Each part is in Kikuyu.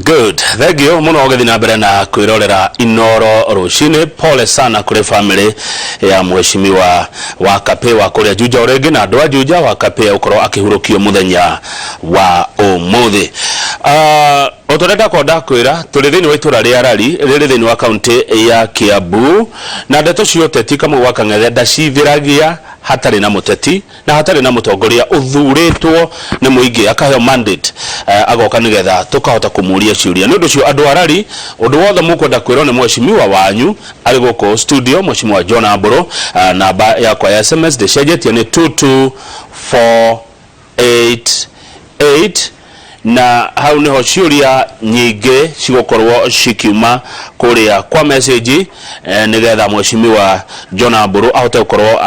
Good, thank you muno ũgĩthiĩ na mbere na kwĩrorera Inoro rũcinĩ. Pole sana kũrĩ family ya mheshimiwa wa Kapĩ wa kũrĩa Juja, o rĩngĩ na andũ a Juja wa Kapĩ gũkorwo akĩhurũkio mũthenya wa ũmũthĩ. O ta ũrĩa ndakorwo ndakwĩra, tũrĩ thĩinĩ wa itũra rĩa Rari rĩrĩ thĩinĩ wa kaunti ya Kiambu, na ndeto cia ũteti Kamau wa Kang'ethe ndacithĩragia hatarĩ na mũteti na hatarĩ na mũtongoria ũthurĩtwo nĩ mũingĩ akaheo mandate, agoka nĩgetha tũkahota kũmũria ciũria. Nĩ ũndũ ũcio andũ a Rari, ũndũ wothe mũkwenda kwĩrwo nĩ mheshimiwa wanyu arĩ gũkũ studio, Mheshimiwa John Ambũrũ, namba yakwa ya SMS ndĩcenjetie, nĩ 22488, na hau niho ciũria nyingĩ cigũkorwo cikiuma kũrĩa kwa message, nĩgetha Mheshimiwa John Ambũrũ ahote gũkorwo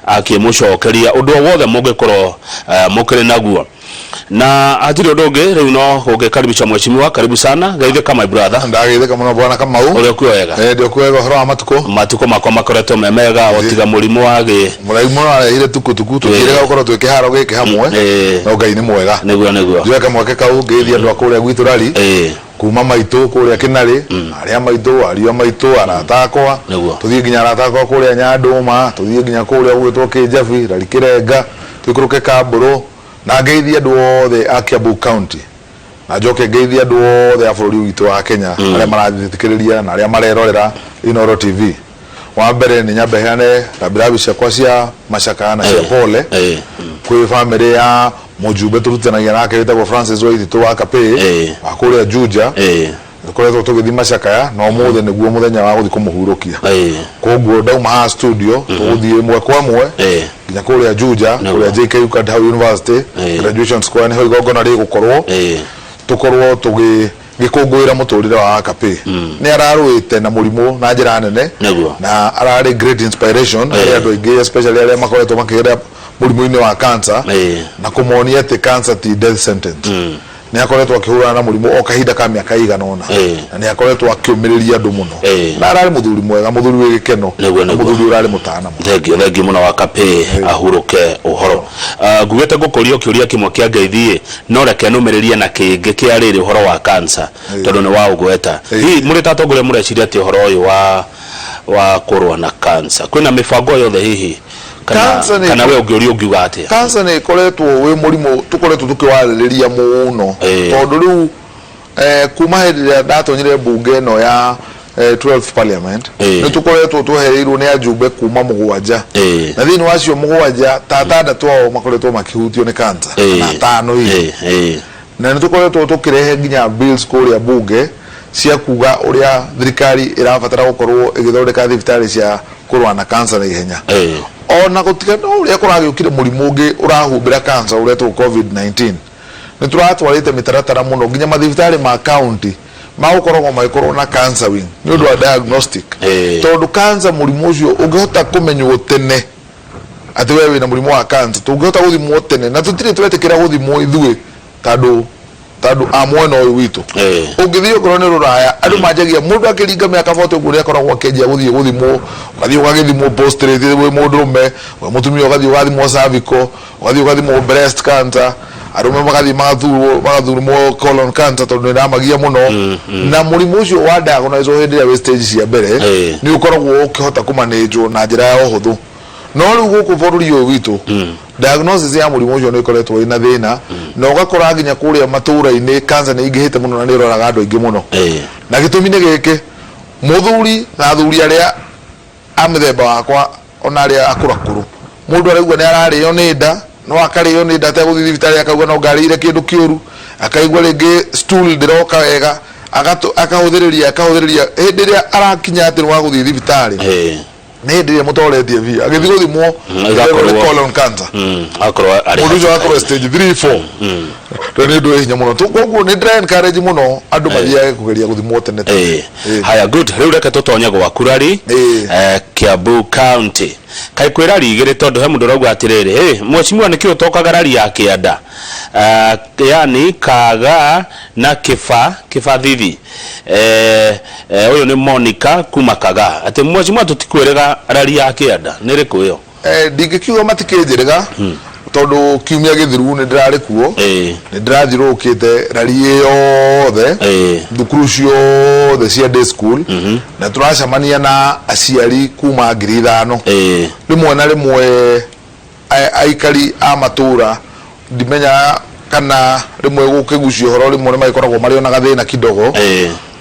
akĩmũcokeria ũndũ o wothe mũngĩkorwo mũkĩrĩ naguo. Na hatirĩ ũndũ ũngĩ, rĩu no gũgĩkaribisha mheshimiwa. Karibu sana, geithĩka, my brother. Ndagĩthĩka mũno, bwana Kamau. Ũrĩa ũkuo wega? Eh, ndio kwega. Ũhoro wa matukũ? Matukũ makwa makoretwo me mega, o tiga mũrimũ wa gĩ Mũraihu mũno arehire tukutuku tũkĩrĩga gũkorwo twĩ kĩharo gĩkĩ hamwe, no Ngai nĩ mwega. Nĩguo. Njoe kamweke kau ngĩithia andũ a kũrĩa gwitũ Rari, kuma maitũ kũrĩa Kĩnarĩ, arĩa maitũ, ariũ a maitũ, arata akwa, tũthiĩ nginya arata akwa kũrĩa Nyandũma, tũthiĩ nginya kũrĩa gũgĩtwo Kĩnjabi, Rari Kĩrenga, tũikũrũke Kambũrũ, na ngeithie andũ othe a Kiambu County, na njoke ngeithie andũ othe a bũrũri witũ wa Kenya arĩa marathikĩrĩria na arĩa marerorera Inooro TV. Wa mbere nĩ nyambe heane rambirambi ciakwa cia macakaya na cia pole kwĩ bamĩrĩ ya mũjumbe tũrutanagia nake wĩtagwo Francis Waititũ wa Kapĩ wa kũrĩa Juja. Tũkoretwo tũgĩthiĩ macakaya na ũmũthĩ nĩguo mũthenya wa gũthiĩ kũmũhurũkia. Koguo ndauma haha studio, tũgũthiĩ ĩmwe kwa ĩmwe nginya kũrĩa Juja, kũrĩa JKU Kadhau University Graduation Square, nĩho igongona rĩgũkorwo, tũkorwo tũgĩkũngũĩra mũtũrĩre wa Kapĩ. Nĩ ararũĩte na mũrimũ na njĩra nene na ararĩ great inspiration harĩ andũ aingĩ, especially arĩa makoretwo makĩgerera mũrimũ-inĩ wa cancer, na kũmonia atĩ cancer ti death sentence. Nĩ akoretwo akĩhũrana na mũrimũ o kahinda ka mĩaka ĩigana ũna na nĩ akoretwo akĩũmĩrĩria andũ mũno, na ararĩ mũthuri mwega, mũthuri wĩ gĩkeno, na mũthuri ũrarĩ mũtana mũno. Thengiũ, thengiũ mũno wa Kapĩ, ahurũke ũhoro. Ngugĩte ngũkũria kĩũria kĩmwe kĩa ngeithi, no reke nũmĩrĩrie na kĩngĩ kĩa rĩrĩ, ũhoro wa cancer, tondũ nĩ waũgweta. Hihi mũrĩ ta atongoria mũreciria atĩ ũhoro ũyũ wa kũrũa na cancer, kwĩna mĩbango yothe hihi, kana Cancer kana we ũngĩũria ũngiuga atĩa? Cancer nĩ ĩkoretwo wĩ mũrimũ tũkoretwo tũkĩwarĩrĩria mũno, tondũ rĩu kuma hĩndĩ ĩrĩa ndatonyire mbunge ĩno ya 12th parliament, nĩ tũkoretwo twehereirwo nĩ ajumbe kuma 7, na thĩinĩ wa acio 7, ta 6 ao makoretwo makĩhutio nĩ cancer, kana 5 hihi. Na nĩ tũkoretwo tũkĩrehe nginya bills kũrĩa bunge cia kuga ũrĩa thirikari ĩrabatara gũkorwo ĩgĩthondeka thibitarĩ cia kũrũa na cancer na ihenya, ona gũtiga no ũrĩa kũragĩũkire mũrimũ ũngĩ ũrahumbĩra cancer ũretwo COVID-19. Nĩ tũratwarĩte mĩtaratara mũno nginya mathibitarĩ ma county magũkoragwo magĩkorwo na cancer wing nĩ ũndũ wa diagnostic, tondũ cancer, mũrimũ ũcio ũngĩhota kũmenywo tene atĩ we wĩna mũrimũ wa cancer, tũngĩhota gũthimwo tene, na tũtirĩ twetĩkĩra gũthimwo ithuĩ tondũ a mwena ũyũ witũ. Ũngĩthiĩ okorwo nĩ rũraya, andũ manjagia mũndũ akĩringa mĩaka 40 ũguo nĩ akoragwo akĩanjia gũthiĩ gũthimwo. Ũgathiĩ ũgagĩthimwo prostate wĩ mũndũrũme, wĩ mũtumia ũgathiĩ ũgathimwo cervical, ũgathiĩ ũgathimwo breast cancer, arũme magathiĩ magathurwo magathurwo colon cancer tondũ nĩ ĩramagia mũno. Na mũrimũ ũcio wa diagnose hĩndĩ ĩrĩa wĩ stage cia mbere, nĩ ũkoragwo ũkĩhota kũmanĩnjwo na njĩra ya ũhũthũ. No rĩu gũkũ bũrũri ũyũ witũ, diagnosis ya mũrimũ ũcio nĩ ĩkoretwo ĩna thĩna, na ũgakora nginya kũrĩa matũra-inĩ cancer nĩ ingĩhĩte mũno na nĩ ĩroraga andũ aingĩ mũno. Na gĩtũmi nĩ gĩkĩ: mũthuri na athuri arĩa a mũthemba wakwa, ona arĩa akũrakũrũ, mũndũ araigua nĩ ararĩo nĩ nda, no akarĩo nĩ nda ategũthiĩ thibitarĩ, akauga no ngarĩire kĩndũ kĩũru, akaigua rĩngĩ stool ndĩroka wega, akahũthĩrĩria akahũthĩrĩria, hĩndĩ ĩrĩa arakinya atĩ nĩ wa gũthiĩ thibitarĩ, nĩ hĩndĩ ĩrĩa mũtoretie biũ, agĩthiĩ gũthimwo Igakorwo- nĩ colon cancer. Akorwo arĩ Mũndũ ũcio agakorwo stage 3 4, na nĩ ũndũ wĩ hinya mũno. Koguo nĩ ndĩra encourage mũno andũ mathiage kũgeria gũthimwo tene tene. Haya, good. Rĩu reke tũtonye gwaku Rari, Kiambu County. Kaĩ kwĩ rari igĩrĩ? Tondũ he mũndũ ũrauga atĩrĩrĩ, "Hey, mheshimiwa, nĩkĩ ũtokaga rari ya kĩanda, yani Kaga na Kĩba Kĩbathithi?" Ũyũ nĩ Monica kuma Kaga, atĩ mheshimiwa, tũtikwĩrĩga rari ya kĩanda. Nĩ rĩkũ ĩyo? Ndingĩkiuga matikĩnjĩrĩga. Tondũ kiumia gĩthiru nĩ ndĩrarĩ kuo, nĩ ndĩrathiũrũrũkĩte rari yothe, thukuru ciothe cia day school, na tũracemania na aciari kuma 5,000. Rĩmwe na rĩmwe aikari a matũra, ndimenyaga kana rĩmwe gũkĩgucia ũhoro, rĩmwe nĩ magĩkoragwo marĩ ona gathĩna kidogo,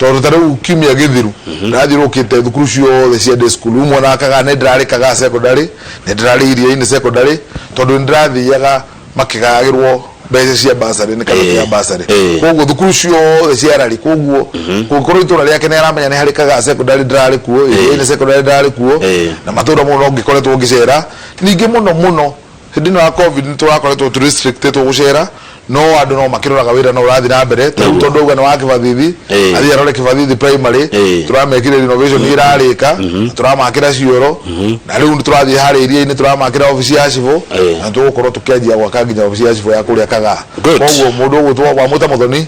tondũ ta rĩu kiumia gĩthiru ndĩrathiũrũrũkĩte thukuru ciothe cia day school. Rĩu mwana akaga nĩ ndĩrarĩ Kagaa Secondary, nĩ ndĩrarĩ Iriainĩ Secondary, tondũ nĩ ndĩrathiaga makĩgayagĩrwo mbeca cia bursary nĩ kamĩtĩ ya bursary. Koguo thukuru ciothe cia rari, koguo kũngĩkorwo itũra rĩake nĩ aramenya nĩ harĩ Kagaa Secondary, ndĩrarĩ kuo, Iriainĩ Secondary ndĩrarĩ kuo, na matũra mũno no ngĩkoretwo ngĩcera. Ningĩ mũno mũno hĩndĩ ĩno ya COVID nĩ tũrakoretwo tũ restricted gũcera, no andũ no makĩroraga wĩra no ũrathiĩ na mbere. Ta rĩu tondũ auga nĩ wa Kĩbathithi, athiĩ arore Kĩbathithi Primary. Tũramekire renovation ĩrarĩka, tũramakĩra cioro, na rĩu nĩ tũrathiĩ harĩa Iria-inĩ, tũramakĩra obici ya cibũ, na tũgũkorwo tũkĩanjia gwaka nginya obici ya cibũ ya kũrĩa Kagaa. Koguo mũndũ ũgwĩtwo wamwĩta Mũthoni,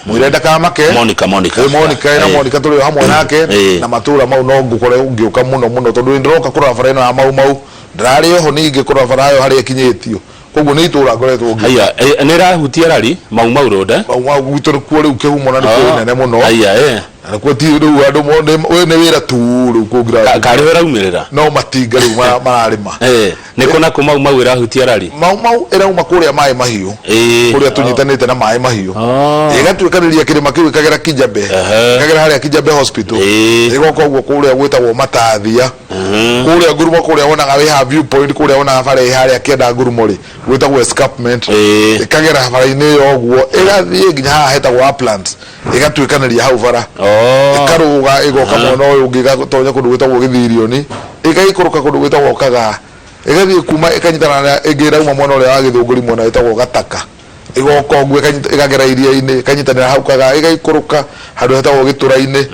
mwĩre ndakamake. Monica, Monica. Monica, ĩna Monica tũrĩ o hamwe nake. Na matũra mau no ngũkore ngĩũka mũno mũno, tondũ nĩ ndĩroka kũrora bara ĩno ya Mau Mau, ndĩrarĩ oho ningĩ kũrora bara ĩyo harĩa ĩkinyĩtio. Koguo nĩ itũra ngoretwo ngĩũka. Haya, nĩ ĩrahutia rari Mau Mau Road, eh? Mau Mau gwitũ nĩkuo rĩu kĩhumo na nĩkuo inene mũno. Haya, eh. Na nĩkuo ti rĩu andũ ũyũ nĩ wĩra tu rĩu kũngira. Karĩ ũraumĩrĩra? No matinga rĩu mararĩma. Nĩ kũ na kũ Mau Mau ĩrahutia rari? Mau Mau ĩrauma kũrĩa Maĩ Mahiũ, kũrĩa tũnyitanĩte na Maĩ Mahiũ, ĩgatuĩkanĩria kĩrĩma kĩu, ĩkagera Kijabe, ĩkagera harĩa Kijabe Hospital, ĩgoka ũguo kũrĩa gwĩtagwo Matathia, kũrĩa ngurumo, kũrĩa wonaga wĩ ha view point, kũrĩa wonaga bara ĩ harĩa kĩanda ngurumo rĩ, gwĩtagwo escarpment. Ĩkagera bara-inĩ ĩyo ũguo, ĩgathiĩ nginya haha hetagwo Uplands, ĩgatuĩkanĩria hau bara, ĩkarũga, ĩgoka mwena ũyũ ũngĩ, ĩgatonya kũndũ gwĩtagwo Gĩthirioni, ĩgaikũrũka kũndũ gwĩtagwo Kagaa, ĩgathiĩ kuma ĩkanyitana na ĩngĩ ĩrauma mwena ũrĩa wa Gĩthũngũri, mwena wĩtagwo Gataka, ĩgoka ũguo, ĩkagera iria-inĩ, ĩkanyitanĩra hau Kagaa, ĩgaikũrũka handũ hetagwo Gĩtũra-inĩ,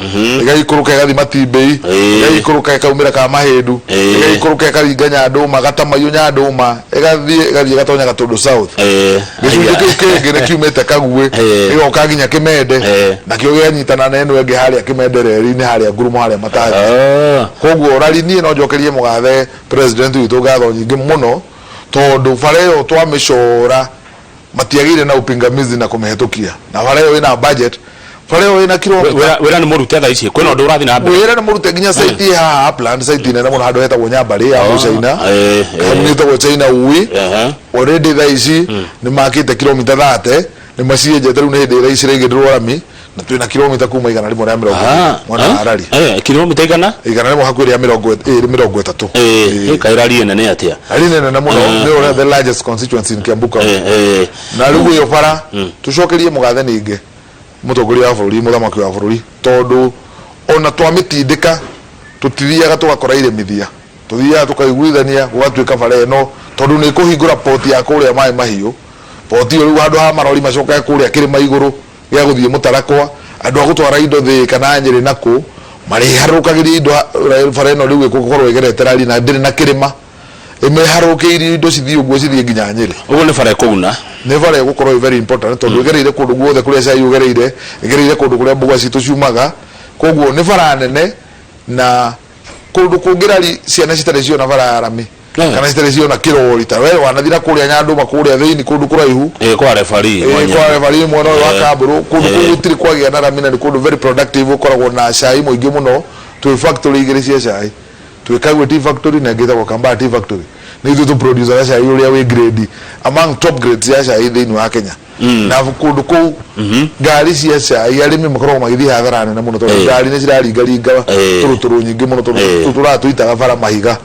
ĩgaikũrũka ĩgathiĩ Matimbĩi, ĩgaikũrũka ĩkaumĩra Kamahĩndu, ĩgaikũrũka ĩkaringa Nyandũma, Gatamaiyũ, Nyandũma, ĩgathiĩ ĩgatonya Gatũndũ South. Gĩcunjĩ kĩu kĩngĩ nĩ kiumĩte Kaguĩ, gĩgoka nginya Kĩmende, nakĩo gĩkanyitana na ĩno ĩngĩ harĩa Kĩmende reri-inĩ, harĩa ngurumo, harĩa Matathi. Koguo rari niĩ no njokerie mũgathe president witũ ngatho nyingĩ mũno, tondũ bara ĩyo twamĩcora matiagĩire na upingamizi na kũmĩhetũkia, na bara ĩyo ĩna budget, bara ĩyo ĩna kilomita Wĩra nĩ mũrute thaa ici, kwĩna ũndũ ũrathiĩ na mbere? Wĩra nĩ mũrute, nginya site ĩ haha Upland, site nene mũno handũ hetagwo Nyambarĩ ya Mũchaina, kambuni ĩtagwo China Ui. Already thaa ici nĩ makĩte kilomita 30, nĩ macienjete, rĩu nĩ hĩndĩ thaa ici iraigĩrĩrwo rami, na twĩna kilomita kuma 120 mwena wa Rari. Kilomita igana? 100 hakuhĩ rĩa 20, 30. Kaĩ rari nene atĩa? Rari nĩ nene mũno, nĩ ũrĩa the largest constituency in Kiambu County. Na rĩu ĩyo bara, tũcokerie mũgathe ningĩ mũtongoria wa bũrũri, mũthamaki wa bũrũri, tondũ ona twamĩtindĩka tũtithiaga tũgakora iremithia, tũthiaga tũkaiguithania gũgatuĩka bara ĩno, tondũ nĩ ĩkũhingũra poti ya kũrĩa Maĩ Mahiũ. Poti ĩyo rĩu handũ ha marori macoke kũrĩa kĩrĩma igũrũ gĩa gũthiĩ Mũtarakwa, andũ a gũtwara indo Thĩĩ kana Nyĩrĩ na kũ marĩharũrũkagĩria indo bara ĩno rĩu ĩgũkorwo ĩgerete rari na ndĩrĩ na kĩrĩma, ĩmĩharũrũkĩirie indo cithiĩ ũguo, cithiĩ nginya Nyĩrĩ. Ũguo nĩ bara ĩkũguna. Nĩ bara ĩgũkorwo ĩ very important, tondũ ĩgereire kũndũ guothe kũrĩa cai ũgereire, ĩgereire kũndũ kũrĩa mboga citũ ciumaga, koguo nĩ bara nene. Na kũndũ kũngĩ rari ciana citarĩ ciona bara ya rami kana citarĩ ciona kĩrori, ta we wanathiĩ na kũrĩa Nyandũma, kũrĩa thĩinĩ kũndũ kũraihu. Kwa referee. Kwa referee mwena ũyũ wa Kambũrũ, kũndũ kũu gũtirĩ kwagĩa na rami, na nĩ kũndũ very productive, gũkoragwo na cai mũingĩ mũno. Twĩ factory igĩrĩ cia cai, twĩ Kagwe Tea Factory na ĩngĩ ĩtagwo Kambaa Tea Factory. Nĩ ithuĩ tũ produce cai ũrĩa wĩ grade among top grades ya cai thĩinĩ wa Kenya. Na kũndũ kũu ngari cia cai, arĩmi makoragwo magĩthiĩ hathara nene mũno, tondũ ngari nĩ ciraringaringa tũrũtũrũ nyingĩ mũno, tondũ tũtũraga tũitaga bara mahiga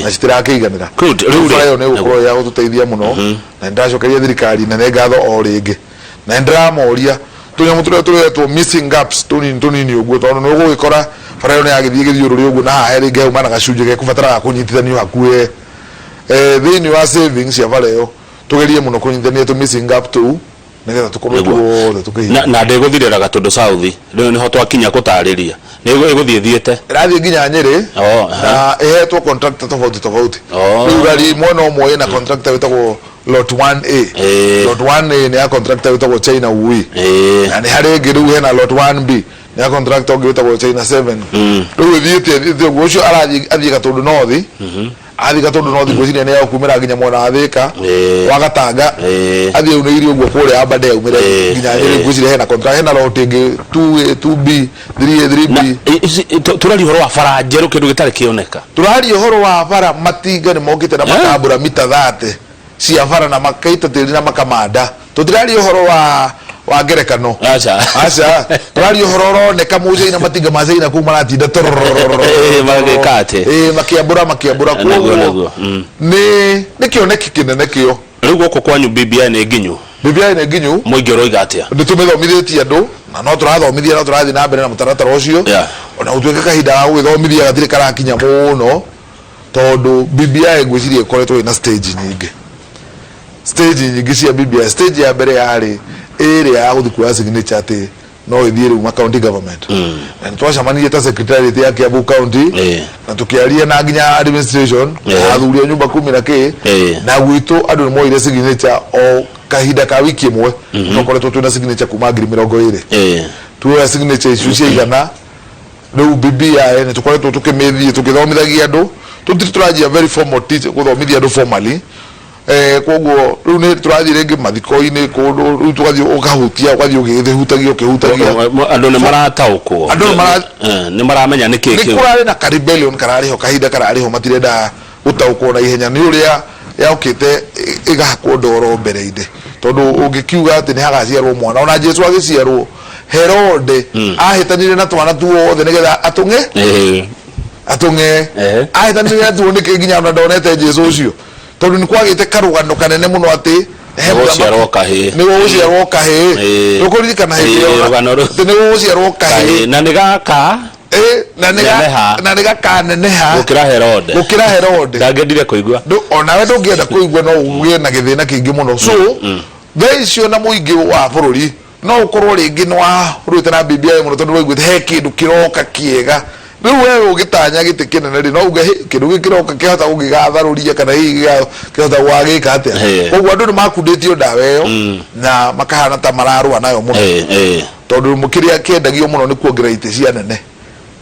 na citirakĩiganĩra. Good. Rĩu Rĩu bara ĩyo nĩ ĩgũkorwo ya gũtũteithia mũno, na nĩ ndĩracokeria thirikari nene ngatho o rĩngĩ, na nĩ ndĩramoria tũnyamũ tũrĩa tũretwo missing gaps tũnini tũnini ũguo, tondũ nĩ ũgũgĩkora bara ĩyo nĩ yagĩthiĩ gĩthiũrũrĩ ũguo, na haha rĩngĩ hauma na gacunjĩ gekũbataraga kũnyitithanio hakuhĩ. Thĩinĩ wa savings cia bara ĩyo, tũgerie mũno kũnyitithania tũ missing gap tũu, nĩgetha tũkorwo tuothe tũkĩhingia. Na ndĩgũthirĩra Gatũndũ South, rĩu nĩho twakinya gũtarĩria, nĩ ĩgũthiĩ ĩthiĩte. Ĩrathiĩ nginya Nyĩrĩ. Na ĩhetwo contractor tofauti tofauti. Rĩu rari mwena ũmwe ĩna contractor wĩtagwo Lot 1A. Lot 1A nĩ ya contractor wĩtagwo China Wui. Na nĩ harĩ ĩngĩ rĩu hena Lot 1B, nĩ ya contractor ũngĩ wĩtagwo China 7. Rĩu ĩthiĩte ĩthiĩte ũguo, ũcio arathiĩ athiĩ Gatũndũ North. Athiĩ Gatũndũ no ngwĩciria nĩ egũkumĩra nginya mwena wa Thĩka, wa Gatanga, athiĩ aunĩirie ũguo kũrĩa Aberdare aumĩre nginya Nyĩrĩ. Ngwĩciria hena contract, hena lot ĩngĩ 2A, 2B, 3A, 3B. Tũraria ũhoro wa bara njerũ, kĩndũ gĩtarĩ kĩoneka. Tũraria ũhoro wa bara, matinga nĩ mokĩte na makambũra mita 30 cia bara na makaita tĩri na makamanda. Tũtiraria ũhoro wa ngerekano. Aca. Aca, tũraria ũhoro ũroneka mũcaina, matinga ma China kũu maratinda. Magĩka atĩ? Makĩambũra, makĩambũra. Nĩguo, Koguo nĩguo. Nĩ kĩoneki kĩnene kĩo. Rĩu gũkũ kwanyu BBI nĩ nginyu? BBI nĩ nginyu. Mũingĩ ũroiga atĩa? Nĩ tũmĩthomithĩtie andũ na no tũrathomithia, no tũrathiĩ na mbere na mũtaratara ũcio, ona gũtuĩka kahinda ga gũgĩthomithia gatirĩ karakinya mũno, tondũ BBI ngwĩciria ĩkoretwo ĩna stage nyingĩ, stage nyingĩ cia BBI. Stage ya mbere yarĩ ĩrĩa ya gũthiĩ kuoya signature atĩ no ĩthiĩ rĩu ma county government, na nĩ twacemanirie ta secretariat ya Kiambu County na tũkĩaria na nginya administration na athuri a nyumba kumi na kĩ, na gwitũ andũ nĩ moire signature o kahinda ka wiki ĩmwe. Twakoretwo twĩna signature kuma 20,000. Tuoya signature icio ciaigana, rĩu BBI nĩ tũkoretwo tũkĩmĩthiĩ tũkĩthomithagia andũ. Tũtirĩ tũranjia very formal teach, gũthomithia andũ formally. Koguo rĩu nĩ tũrathiĩ rĩngĩ mathiko-inĩ kũndũ, rĩu tũgathiĩ ũkahutia, ũgathiĩ ũgĩthĩhutagia, ũkĩhutagia. Andũ nĩ marataũkwo? Andũ nĩ Nĩ maramenya nĩ kĩ nĩ kĩu? Kũrarĩ na ka rebellion kararĩ ho, kahinda kararĩ ho, matirenda gũtaũkwo na ihenya nĩ ũrĩa yokĩte ĩgahakwo ndoro mbere-inĩ, tondũ ũngĩkiuga atĩ nĩ hagaciarwo mwana, ona Jesu agĩciarwo, Herode ahĩtanire na twana tuothe nĩgetha atũng'e, atũng'e. Ahĩtanire natuo nĩkĩ nginya ona ndonete Jesu ũcio? Tondũ nĩ kwagĩte karũgano kanene mũno atĩ he Nĩ gũciarwo kahĩĩ. Nĩ gũgũciarwo kahĩĩ. Ndũkũririkana hĩndĩ ĩyo rũgano rũu. Atĩ nĩ gũgũciarwo kahĩĩ. Na nĩ gaka Na nĩ Neneha. Na nĩ gakaneneha gũkĩra Herode. Gũkĩra Herode. Ndangĩendire kũigua. Onawe ndũngĩenda kũigua, no ũgĩe na gĩthĩna kĩingĩ mũno. So thaa icio na mũingĩ wa bũrũri no ũkorwo rĩngĩ nĩ warũĩte na BBI mũno, tondũ waiguĩte he kĩndũ kĩroka kĩega. Rĩu we ũgĩtanya gĩtĩ kĩnene rĩ, no uge, "Hĩ, kĩndũ gĩkĩ kĩroka kĩhota gũgĩgatharũria kana hihi kĩhota gũgagĩka atĩa?" Koguo andũ nĩ makundĩtio ndawa ĩyo na makahana ta mararũa nayo mũno, tondũ kĩrĩa kĩendagio mũno nĩ kuongerera itĩ cia nene,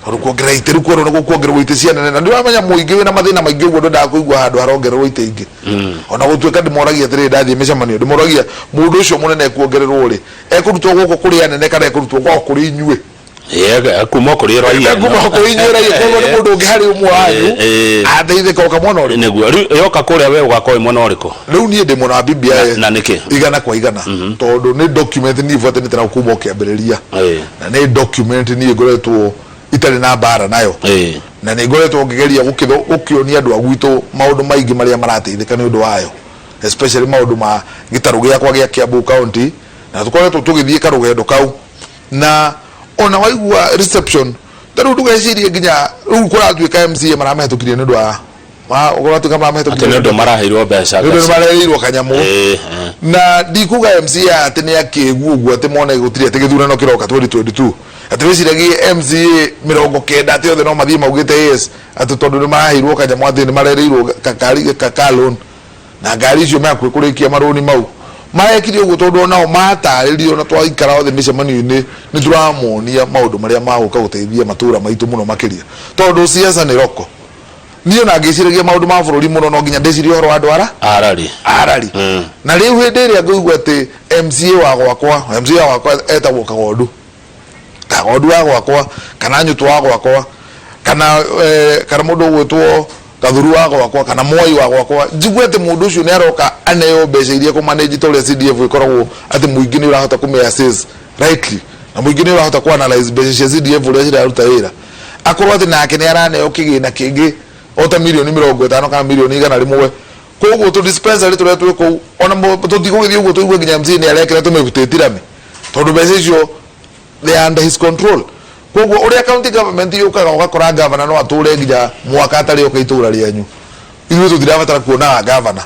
tondũ kuongerera itĩ rĩu kwerwo nĩ gũkuongererwo itĩ cia nene, na ndĩramenya mũingĩ wĩna mathĩna maingĩ ũguo ndwendaga kũigua handũ harongererwo itĩ ingĩ. Ona gũtuĩka ndĩmoragia atĩrĩrĩ, ndathiĩ mĩcemanio ndĩmoragia, mũndũ ũcio mũnene ekuongererwo rĩ, ekũrutwo gũkũ kũrĩ anene kana ekũrutwo kwao kũrĩ inyuĩ? Kuma kũrĩ raia. Kuma kũrĩ inyuĩ raia. Koguo nĩ mũndũ ũngĩ harĩ ũmwe wanyu ateithĩka oka mwena ũrĩkũ? Nĩguo rĩu yoka kũrĩa, we ũgakorwo wĩ mwena ũrĩkũ? Rĩu niĩ ndĩ mwena wa BBI. Na nĩkĩ? 100%, tondũ nĩ document niĩ buatanĩte nayo kuma o kĩambĩrĩria, na nĩ document niĩ ngoretwo itarĩ na mbara nayo, na nĩ ngoretwo ngĩgeria gũkĩonia andũ a gwitũ maũndũ maingĩ marĩa marateithĩka nĩ ũndũ wayo, especially maũndũ ma gĩtarũ gĩakwa gĩa Kiambu County, na tũkoretwo tũgĩthiĩ karũgendo kau, na ona waigua reception ta rĩu, ndũgecirie nginya rĩu kũratuĩka MCA maramĩhetũkirie nĩ ũndũ wa kũratuĩka atĩ maramĩhetũkirie nĩ ũndũ maraheirwo mbeca. Nĩ ũndũ nĩ mareheirwo kanyamũ. Na ndikuga MCA atĩ nĩ akĩgu ũguo atĩ mone gũtirĩ atĩ gĩthurano kĩroka 2022, atĩ wĩciragie MCA 90 atĩ othe no mathiĩ maugĩte yes, atĩ tondũ nĩ maraheirwo kanyamũ, atĩ nĩ marereirwo kakari kaka loan na ngari icio mehakuhĩ kũrĩkia marũni mau. Marekire ũguo tondũ onao matarĩrio, na twaikara othe mĩcemanio-inĩ nĩ tũramonia maũndũ marĩa magũka gũteithia matũra maitũ mũno makĩria, tondũ siasa nĩ roko. Niĩ ona ngĩciragia maũndũ ma bũrũri mũno, no nginya ndĩcirie ũhoro wa andũ ara arari. Arari. Na rĩu hĩndĩ ĩrĩa ngũigua atĩ MCA wa gwakwa, MCA wa gwakwa etagwo Kagondu, Kagondu wa gwakwa, kana Nyũtũ wa gwakwa, kana mũndũ ũgwĩtwo Gathuru wa gwakwa, kana Mwai wa gwakwa, njigue atĩ mũndũ ũcio nĩ aroka aneo mbeca iria kũmanage ta ũrĩa CDF ĩkoragwo, atĩ mũingĩ nĩ ũrahota kũmĩ assess rightly, na mũingĩ nĩ ũrahota kũ analyze mbeca cia CDF ũrĩa ciraruta wĩra, akorwo atĩ nake nĩ araneo kĩgĩna kĩngĩ o ta mirioni 50 kana mirioni 100. Koguo tũ dispensary tũrĩa twĩ kũu, ona tũtigũgĩthiĩ ũguo tũigue nginya MCA nĩ arekĩra tũmĩbutĩti rami, tondũ mbeca icio they are under his control. Koguo ũrĩa county government yũkaga, ũgakora governor no atũre nginya mwaka atarĩ oka itũra rĩanyu. Ithuĩ tũtirabatara kuonaga governor,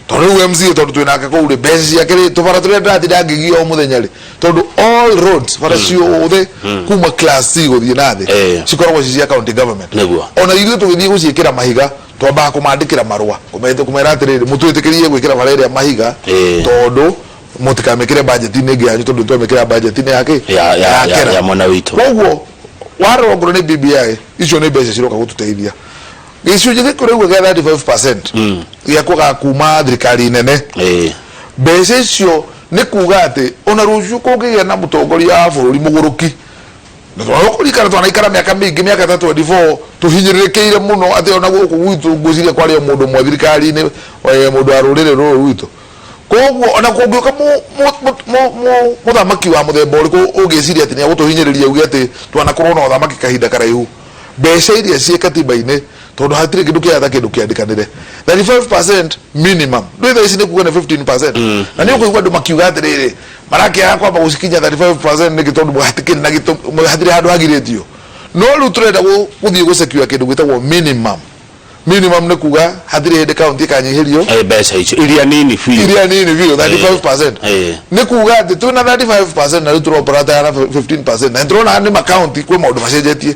tondũ rĩu MCA, tondũ twĩnake kũu rĩ, mbeca ciake rĩ, tũbara tũrĩa ndĩratinda ngĩgio o mũthenya rĩ, tondũ all roads, bara ciothe kuma class C gũthiĩ na thĩ cikoragwo ci cia county government. Ona ithuĩ tũgĩthiĩ gũciĩkĩra mahiga, twambaga kũmandĩkĩra marũa kũmera atĩrĩrĩ, mũtwĩtĩkĩrie gwĩkĩra bara ĩrĩa mahiga, tondũ mũtikamĩkĩre budget-inĩ ĩngĩ yanyu, tondũ twamĩkĩra budget-inĩ ya kĩ? Ya mwena witũ. Koguo warora ongorwo nĩ BBI, icio nĩ mbeca ciroka gũtũteithia. Gĩcunjĩ gĩkĩ ũraigua gĩa 35% gĩa kwaga kuma thirikari nene, mbeca icio nĩ kuga atĩ ona rũciũ kũngĩgĩa na mũtongoria wa bũrũri mũgũrũki, na tũkũririkana twanaikara mĩaka mĩingĩ, mĩaka ta 24 tũhinyĩrĩrĩkĩire mũno, atĩ ona gũkũ gwitũ ngwĩciria kwarĩ o mũndũ ũmwe thirikari-inĩ, mũndũ wa rũrĩrĩ rũrũ rwitũ. Koguo ona kũngĩũka mũthamaki wa mũthemba ũrĩkũ ũngĩciria atĩ nĩ egũtũhinyĩrĩria uge atĩ twanakorwo na ũthamaki kahinda karaihu, mbeca iria ciĩ katiba-inĩ, tondũ hatirĩ kĩndũ kĩega ta kĩndũ kĩandĩkanĩre, 35% minimum ndũĩ thaa ici nĩ kuga nĩ 15%. Na nĩ ũkũigua andũ makiuga atĩrĩrĩ, marakĩaga kwamba gũcikinya 35% nĩkĩ? Tondũ hatikĩrĩ na gĩtũmi, hatirĩ handũ hagirĩtio. No rĩu tũrenda gũthiĩ gũsecure kĩndũ gĩtagwo minimum. Minimum nĩ kuga hatirĩ hĩndĩ kaunti ĩkanyihĩrio Mbeca icio iria nini biũ. Iria nini biũ, 35%. Nĩ kuga atĩ twĩna 35% na rĩu tũroperata na 15%, na nĩtũrona nĩ makaunti kwĩ maũndũ macenjetie.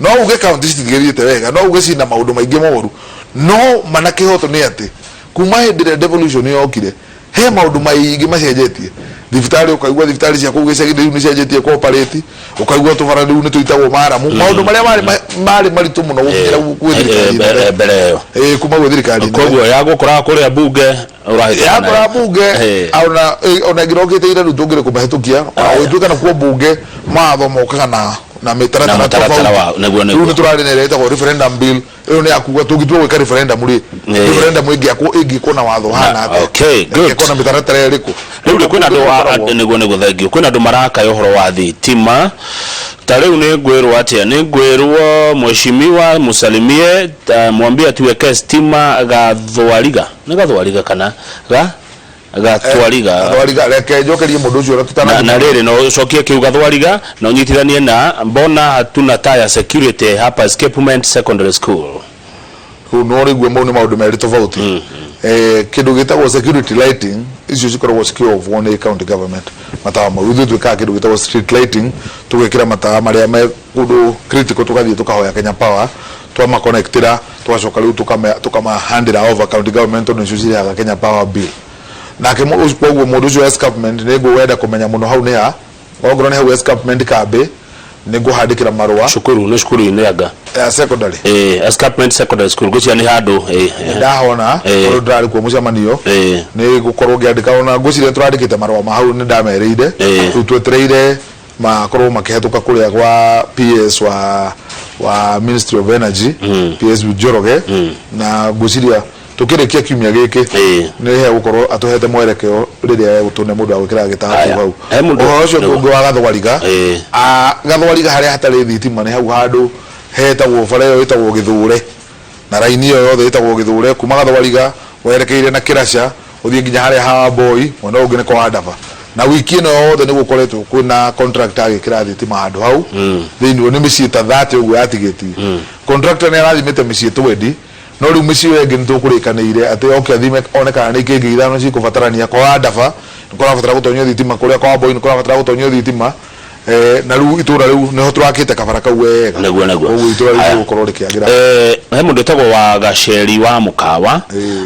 No uge kaunti citithigĩrĩte wega, no uge cina maũndũ maingĩ moru, no mana kĩhoto nĩ atĩ kuma hĩndĩ ĩrĩa devolution yokire he maũndũ maingĩ macenjetie. Thibitarĩ, ũkaigua thibitarĩ cia kũu gĩcagi rĩu nĩ cianjĩtie cooperate, ũkaigua tũbara rĩu nĩ tũitagwo maramu, maũndũ marĩa marĩ maritũ mũno gũkinyĩra gwĩ thirikari nene. Mbere ĩyo. Kuma gwĩ thirikari nene. Koguo ya gũkoraga kũrĩa bunge ũrahĩtũka yakora nayo. Bunge ona ĩngĩrokĩte ira rĩu tũngĩrĩ kũmahĩtũkia, ona gũgĩtuĩka nakuo bunge mawatho mokaga na mĩtaratara Na mũtaratara tofauti. Nĩguo, Rĩu nĩguo. nĩ tũrarĩ na ĩrĩa ĩtagwo referendum bill. Ĩyo nĩ ya kuga tũngĩtua gwĩka referendum rĩ, referendum ĩngĩakwo ĩngĩkwo na watho ũhana atĩa, Okay, good. ĩngĩkwo na mĩtaratara ĩrĩkũ. Rĩu rĩ kwĩna andũ Gũkoragwo. Nĩguo, thank you. Kwĩna andũ marakaya ũhoro wa thitima. Ta rĩu nĩ ngwĩrwo atĩa? Nĩ ngwĩrwo mheshimiwa musalimie, mwambie atuweke stima Gathwariga. Nĩ Gathwariga kana ga Gatwariga? Gathwariga. Reke njokerie mũndũ ũcio na na rĩrĩ no ũcokie kĩu Gathwariga na ũnyitithanie na mbona hatuna taa ya security hapa Escapement Secondary School. Rĩu no rĩgua mau nĩ maũndũ merĩ tofauti. Kĩndũ gĩtagwo security lighting icio cikoragwo cikĩovwo nĩ county government, matawa mau. Ithuĩ twĩkaga kĩndũ gĩtagwo street lighting, tũgekĩra matawa marĩa me kũndũ critical, tũgathiĩ tũkahoya Kenya Power, twamaconnectĩra, tũgacoka rĩu tũkamahandĩra over county government, tondũ nĩcio cirĩhaga Kenya Power bill. Nake koguo mũndũ ũcio wa escarpment nĩ ngũwenda kũmenya mũno hau nĩ ha. Ongorwo nĩ hau escarpment kambĩ, nĩ ngũhandĩkĩra marũa. Cukuru nĩ cukuru-inĩ anga? Ya secondary. Escarpment Secondary School, ngwĩciria nĩ handũ Ndahona tondũ ndĩrarĩ kuo mũcemanio, nĩ gũkorwo ngĩandĩka, ona ngwĩciria tũrandĩkĩte marũa ma hau, nĩ ndamerĩire. Rĩu twetereire makorwo makĩhetũka kũrĩa gwa PS wa Ministry of Energy, PS Njoroge, na ngwĩciria tũkĩrĩkia kiumia gĩkĩ nĩ hegũkorwo atũhete mwerekeo rĩrĩa egũtũne mũndũ wa gwĩkĩra gĩtawa Aya. kĩu hau. He mũndũ- Ũhoro ũcio nĩguo. ũngĩ wa Gathwariga, Gathwariga harĩa hatarĩ thitima nĩ hau handũ hetagwo bara ĩyo ĩtagwo Gĩthũre, na raini ĩyo yothe ĩtagwo Gĩthũre kuma Gathwariga werekeire na Kĩraca ũthiĩ nginya harĩa ha Boy, mwena ũyũ ũngĩ nĩ kwa Ndaba. Na wiki ĩno yothe nĩ gũkoretwo kwĩna contractor agĩkĩra thitima handũ hau thĩinĩ. Nĩ mĩciĩ ta 30 ũguo yatigĩtie. Contractor nĩ arathimĩte mĩciĩ 20, no rĩu mĩciĩ ĩyo ĩngĩ nĩ tũkũrĩkanĩire atĩ oke athime one kana nĩ ikĩngĩ ithano cikũbatarania. Kwa Ndaba nĩ kũrabatara gũtonyio thitima, kũrĩa kwa Boy nĩ kũrabatara gũtonyio thitima, na rĩu itũra rĩu nĩho tũrakĩte kabara kau wega. Nĩguo. Koguo itũra rĩu Aya. rĩgũkorwo rĩkĩagĩra. He mũndũ wĩtagwo Wagaceri wa Mũkawa.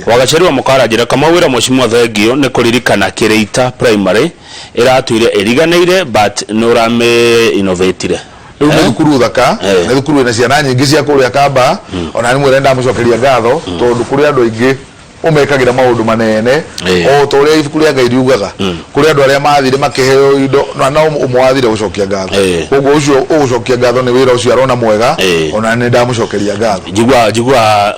Wagaceri wa Mũkawa aranjĩra kama wĩra mheshimiwa, thengio nĩ kũririkana Kĩrĩita Primary ĩratũire ĩriganĩire, but nĩ ũramĩ innovatire. Rĩu nĩ thukuru thaka, nĩ thukuru ĩna ciana nyingĩ cia kũrĩa Kamba. Ona nĩ mwĩre ndamũcokeria ngatho, tondũ kũrĩ andũ aingĩ ũmekagĩra maũndũ manene, o ta ũrĩa ibuku rĩa Ngai riugaga, kũrĩ andũ arĩa mathire makĩheo indo na no ũmwe wathire gũcokia ngatho. Koguo ũcio ũgũcokia ngatho nĩ wĩra ũcio arona mwega, ona nĩ ndamũcokeria ngatho. Njigua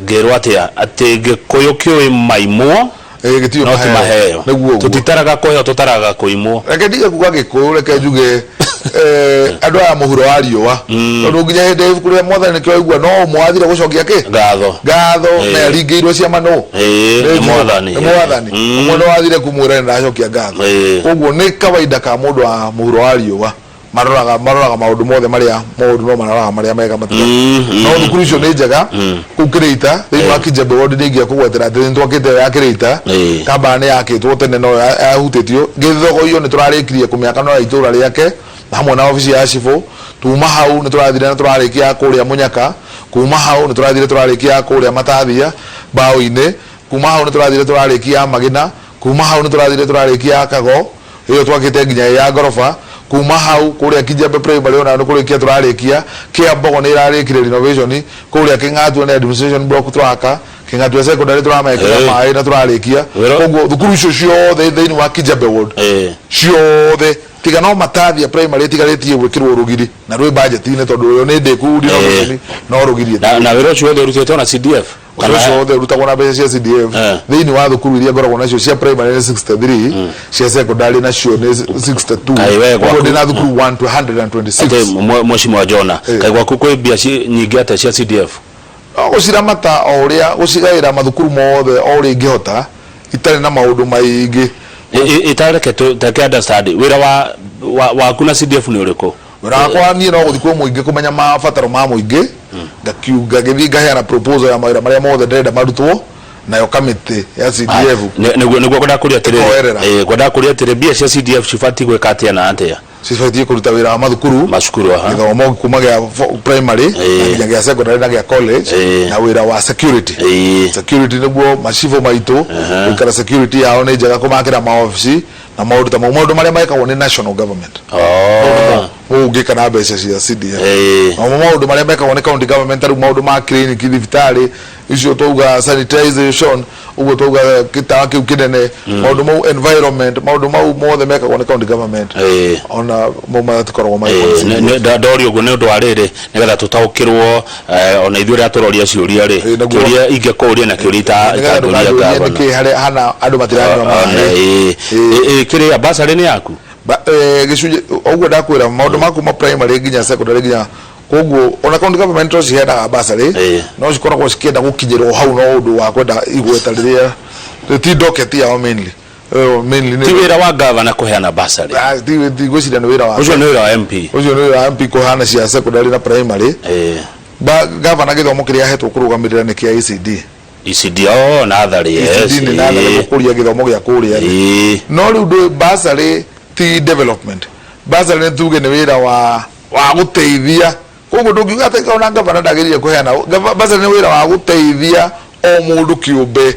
ngĩrwo atĩa atĩ Gĩkũyũ kĩũĩ maimwo Gĩtiũĩ no ti maheo. Nĩguo ũguo. Tũtitaraga kũheo, tũtaraga kũimwo. Reke ndige kuga Gĩkũyũ, reke njuge andũ aya mũhuro wa riũa, tondũ nginya hĩndĩ ya ibuku rĩa Mwathani nĩkĩo waigua no ũmwe wathire gũcokia kĩ ngatho. Ngatho, na aringĩirwo ciama nũ? Nĩ Nĩ Mwathani. Nĩ Mwathani. Ũmwe nĩ wathire kumwĩra nĩ ndacokia ngatho. Koguo nĩ kawaida ka mũndũ wa mũhuro wa riũa, maroraga maũndũ mothe marĩa maũndũ, no maroraga marĩa mega matiga. No thukuru icio nĩ njega kũu Kĩrĩita thĩinĩ wa Kijembe ward. Nĩ ingĩa kũgwetera atĩ nĩ twakĩte ĩyo ya Kĩrĩita. Kambara nĩ yakĩtwo tene no yahutĩtio. Gĩthogoiyo nĩ tũrarĩkirie kũmĩaka no ya itũra rĩake hamwe na obici ya cibũ. Tuma hau nĩ tũrathire na tũrarĩkia ya kũrĩa Mũnyaka. Kuma hau nĩ tũrathire tũrarĩkia ya kũrĩa Matathia mbaũ-inĩ. Kuma hau nĩ tũrathire tũrarĩkia ya Magina. Kuma hau nĩ tũrathire tũrarĩkia ya Kago, ĩyo twakĩte nginya ĩ ya ngoroba. Kuma hau kũrĩa Kijabe Primary onayo nĩ kũrĩkia tũrarĩkia. Kĩambogo nĩ ĩrarĩkire renovation. Kũrĩa Kĩng'atua nĩ administration block tũraka. Kĩng'atua Secondary tũramekĩra maĩ na tũrarĩkia. Koguo thukuru icio ciothe thĩinĩ wa Kijabe ward ciothe tiga no Matathia Primary ĩtigarĩtie gwĩkĩrwo rũgiri na rwĩ budget-inĩ tondũ ĩyo nĩ ndĩku renovation no rũgiri Na na wĩra ũcio wothe ũrutĩtwo na CDF? Ũndũ ũcio wothe ũrutagwo na mbeca cia CDF. Thĩinĩ wa thukuru iria ngoragwo nacio cia primary nĩ 63, cia secondary nacio nĩ 62. Kaĩ we Koguo gwaku- ndĩ na thukuru 126. Atĩ mheshimiwa Jona, kaĩ gwaku kwĩ mbia nyingĩ atĩa cia CDF? No gũciramata o ũrĩa gũcigaĩra mathukuru mothe o ũrĩa ingĩhota itarĩ na maũndũ maingĩ. Ĩtareke teke understand wĩra wa waku na CDF nĩ ũrĩkũ? Wĩra wakwa niĩ no gũthiĩ kwĩ mũingĩ kũmenya mabataro ma mũingĩ, ngagĩthiĩ ngaheana proposal ya mawĩra marĩa mothe ndĩrenda marutwo, nayo kamĩtĩ ya CDF Nĩguo ngwendaga kũria atĩrĩrĩ, ĩkoerera. Ngwendaga kũria atĩrĩ, mbia cia CDF cibatiĩ gwĩka atĩa na atĩa? Cibatiĩ kũruta wĩra wa mathukuru, Macukuru, aha. Gĩthomo kuma gĩa primary na nginya gĩa secondary na gĩa college, na wĩra wa security. Security nĩguo macibũ maitũ gũikara security yao nĩ njega, kũmakĩra maobici na maũndũ ta mau, maũndũ marĩa mekagwo nĩ national government. Mau ũngĩka na mbeca cia CDF. Namo maũndũ marĩa mekagwo nĩ county government, ta rĩu maũndũ ma clinic, thibitarĩ icio twauga, sanitization ũguo twauga, gĩtawa kĩu kĩnene, maũndũ mau, environment, maũndũ mau mothe mekagwo nĩ county government. Ona mo matikoragwo marĩ CDF. Ndorio ũguo nĩ ũndũ wa rĩrĩ, nĩgetha tũtaũkĩrwo ona ithuĩ arĩa tũroria ciũria rĩ, Nĩguo. Kĩũria ingĩkũria na kĩũria Nĩgetha itangĩũria ndũkanjũrie gavana. nĩkĩ harĩa hana andũ matiranyua maĩ. Kĩrĩa basarĩ nĩ yaku? Gĩcunjĩ ũguo ndakwĩra, maũndũ ma kuma primary nginya secondary nginya koguo ona county government no ciheanaga basarĩ, no cikoragwo cikĩenda gũkinyĩrwo hau no ũndũ wa kwenda igweta rĩrĩa ti docket yao mainly. Mainly Ti wĩra wa gavana kũheana basarĩ? Ah, ti ngwĩciria nĩ wĩra wake. Ũcio nĩ wĩra wa MP. Ũcio nĩ wĩra wa MP kũheana cia secondary na primary. Gavana gĩthomo kĩrĩa ahetwo kũrũgamĩrĩra nĩ kĩa ECD. ECD, oh, natharĩ, yes. ECD nĩ natharĩ, gũkũria gĩthomo gĩa kũrĩa thĩ. No rĩu ndũ basarĩ ti development, basarĩ nĩ tuge nĩ wĩra wa gũteithia. Koguo ndũngiuga atĩ ona gavana ndagĩrĩire kũheana basarĩ, nĩ wĩra wa gũteithia o mũndũ kĩũmbe,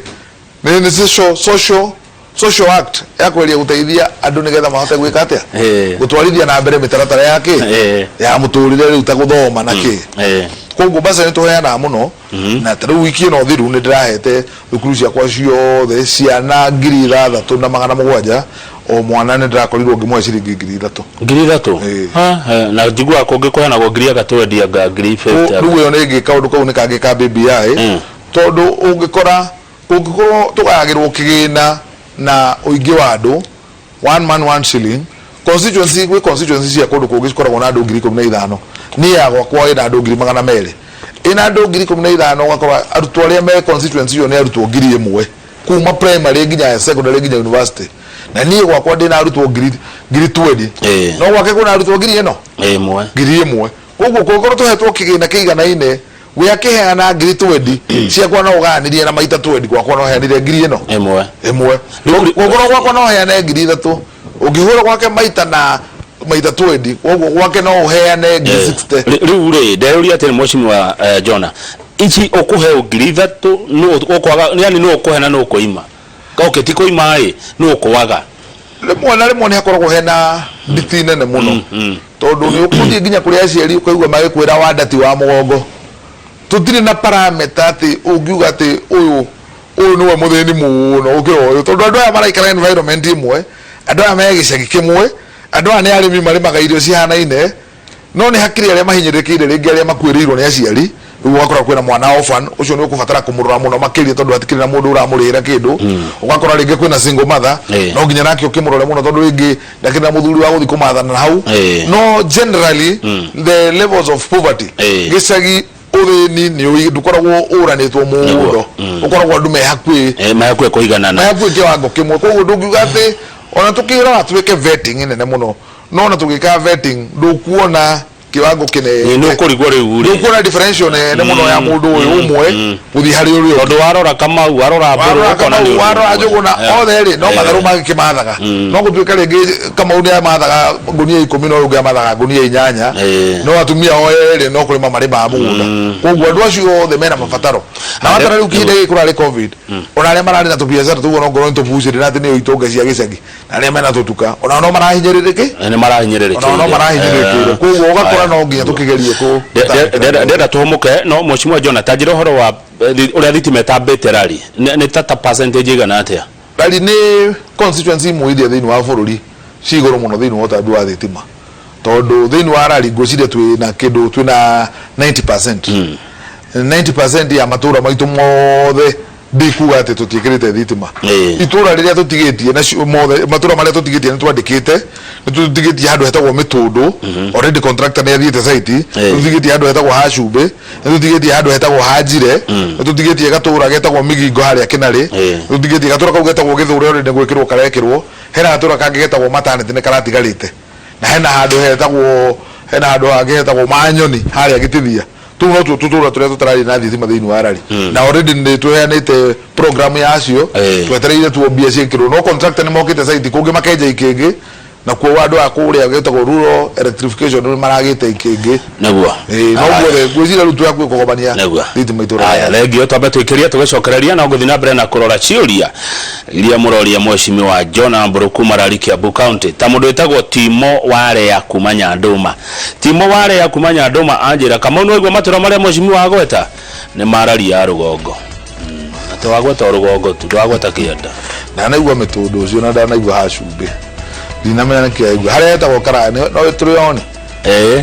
nĩ social act ya kweria gũteithia andũ nĩgetha mahote gwĩka atĩa, gũtwarithia na mbere mĩtaratara ya kĩ ya mũtũrĩre, rĩu ta gũthoma na kĩ. Koguo basarĩ nĩ tũheanaga mũno, na ta rĩu wiki ĩno thiru nĩ ndĩrahete thukuru ciakwa ciothe ciana 6700, o mwana nĩ ndĩrakorirwo ngĩmũhe ciringi 3000. 3000? Ĩĩ. Na njiguaga kũngĩ kũheanagwo ngiri anga twendia anga ngiri 50. Rĩu ĩyo nĩ ĩngĩ, kaũndũ kau nĩ kangĩ ka BBI, tondũ ũngĩkora kũngĩkorwo tũgayagĩrwo kĩgĩna na ũingĩ wa andũ, one man one shilling, constituency gwĩ constituency cia kũndũ kũngĩ cikoragwo na andũ 15,000. Niĩ ya gwakwa ĩna andũ 200,000, ĩna andũ 15,000, ũgakora arutwo arĩa me constituency ĩyo nĩ arutwo 1000 kuma primary nginya secondary nginya university, na niĩ gwakwa ndĩna arutwo ngiri 20. No gwake kwĩna arutwo ngiri ĩno 1. 1000. Koguo kũngĩkorwo tũhetwo kĩgĩna kĩiganaine, we akĩheana ngiri 20 ciakwa, no ũgayanĩrie na maita 20, gwakwa no heanire ngiri ĩno 1. 1. Gũkorwo gwakwa no heane 3000, ũngĩhũra gwake maita na maita 20, koguo gwake no ũheane ngiri 60. Rĩu rĩ, ndeyũria atĩrĩ, mheshimiwa Jona, ici ũkũheo 3000 nũ ũkwaga, yani nũ ũkũhe na nũ ũkũima? Okay, ti kũima ĩ, nũ ũkwaga? Rĩmwe na rĩmwe nĩ hakoragwo hena nditi nene mũno, tondũ nĩ ũkũthiĩ nginya kũrĩ aciari ũkaigua magĩkwĩra wandati wa mũgongo. Tũtirĩ na parameter atĩ ũngiuga atĩ ũyũ nĩwe mũthĩni mũno gũkĩra ũyũ, tondũ andũ aya maraikara environment ĩmwe, andũ aya me gĩcagi kĩmwe, andũ aya nĩ arĩmi marĩmaga irio cihanaine, no nĩ hakĩrĩ arĩa mahinyĩrĩrĩkĩire, rĩngĩ arĩa makuĩrĩirwo nĩ aciari. Rĩu ũgakora kwĩna mwana orphan, ũcio nĩ ũkũbatara kũmũrora mũno makĩria tondũ hatikĩrĩ na mũndũ ũramũrĩhĩra kĩndũ. Ũgakora rĩngĩ kwĩna single mother, no nginya nake ũkĩmũrore mũno tondũ rĩngĩ ndakĩrĩ na mũthuri wa gũthiĩ kũmathana na hau. No generally the levels of poverty gĩcagi, ũthĩni nĩ ndũkoragwo ũranĩtwo mũno, ũkoragwo andũ me hakuhĩ. Me hakuhĩ kũiganana. Me hakuhĩ kĩwango kĩmwe. Koguo ndũngiuga atĩ ona tũkĩrora twĩke vetting nene mũno, no ona tũgĩka vetting ndũkuona. Kiwango kinene. Nĩ ũkũrigwo rĩu rĩ. Nĩ ũkuona differential nene mũno ya mũndũ ũyũ ũmwe gũthiĩ harĩ ũrĩa ũngĩ. Tondũ warora Kamau, warora Mbũrũ, warora ũkona Kamau, nĩ ũndũ warora ũmwe. Njũgũna, othe rĩ no matharũ magĩkĩmathaga, no gũtuĩka rĩngĩ Kamau nĩ amathaga ngũnia 10 no ũyũ ũngĩ amathaga ngũnia 8. No atumia o erĩ no kũrĩma marĩmaga mũgũnda, koguo andũ acio othe mena mabataro na watara rĩu kĩhinda gĩkĩ kũrarĩ COVID, ona arĩa mararĩ na tũbiacara tũguo no ngorwo nĩ tũbucĩrĩ na atĩ nĩo itonga cia gĩcagi, na arĩa mena tũtuka onao no marahinyĩrĩrĩkĩ. Nĩ marahinyĩrĩrĩkĩire. Onao no marahinyĩrĩrĩkĩire, koguo ũgakora no nginya tũkĩgerie kũ Ndĩrenda tũhũmũke, no Mheshimiwa Jonah, ta njĩra ũhoro wa ũrĩa thitima ĩtambĩte rari, nĩ ta percentage ĩigana atĩa? Rari nĩ constituency imwe iria thĩinĩ wa bũrũri ci igũrũ mũno thĩinĩ wa ũtambi wa thitima, tondũ thĩinĩ wa rari ngwĩciria twĩ na kĩndũ twĩ na 90%, 90% ya matũra maitũ mothe. Ndikuga atĩ tũtiĩkĩrĩte thitima. Itũra rĩrĩa tũtigĩtie nacio mothe, matũra marĩa tũtigĩtie nĩ twandĩkĩte, nĩ tũtigĩtie handũ hetagwo Mĩtũndũ, already contractor nĩ athiĩte site. Nĩ tũtigĩtie handũ hetagwo ha Cumbĩ, nĩ tũtigĩtie handũ hetagwo ha Njire, nĩ tũtigĩtie gatũra getagwo Migingo harĩa Kĩnarĩ, nĩ tũtigĩtie gatũra kau getagwo Gĩthũre, already nĩ gwĩkĩrwo karekĩrwo. Hena gatũra kangĩ getagwo Maternity nĩ karatigarĩte, na hena handũ hetagwo, hena handũ hangĩ hetagwo Manyoni harĩa Gĩtithia. Tũu no tuo tũtũra tũrĩa tũtararĩ na thitima thĩinĩ wa rari, na already nĩ tũheanĩte program yacio. Twetereire tuo mbia ciĩkĩrwo, no contractor nĩ mokĩte site kũngĩ makenja ikĩngĩ, na kuo andũ a kũrĩa gwĩtagwo rural electrification nĩ maragĩte ikĩngĩ. Ĩĩ, no guothe ngwĩciria rĩu twĩ hakuhĩ kũgomania thitima itũra. Aya, thengio. Twambe twĩkĩrie tũgĩcokereria no ngũthiĩ na mbere na kũrora ciũria iria mũroria Mheshimiwa John Mburu kuma Rari, Kiambu County. Ta mũndũ wĩtagwo Timo Warea kuma Nyandũma, Timo Warea kuma Nyandũma anjĩra, "Kamau, nĩ waigua matũra marĩa mheshimiwa agweta nĩ mararia ya rũgongo?" Atĩ wagweta o rũgongo tu, ndwagweta kĩanda. Ndanaigua Mĩtũndũ ũcio na ndanaigua ha Cumbĩ, ndinamenya nĩkĩ aigua harĩa hetagwo Karaya no tũrĩ one.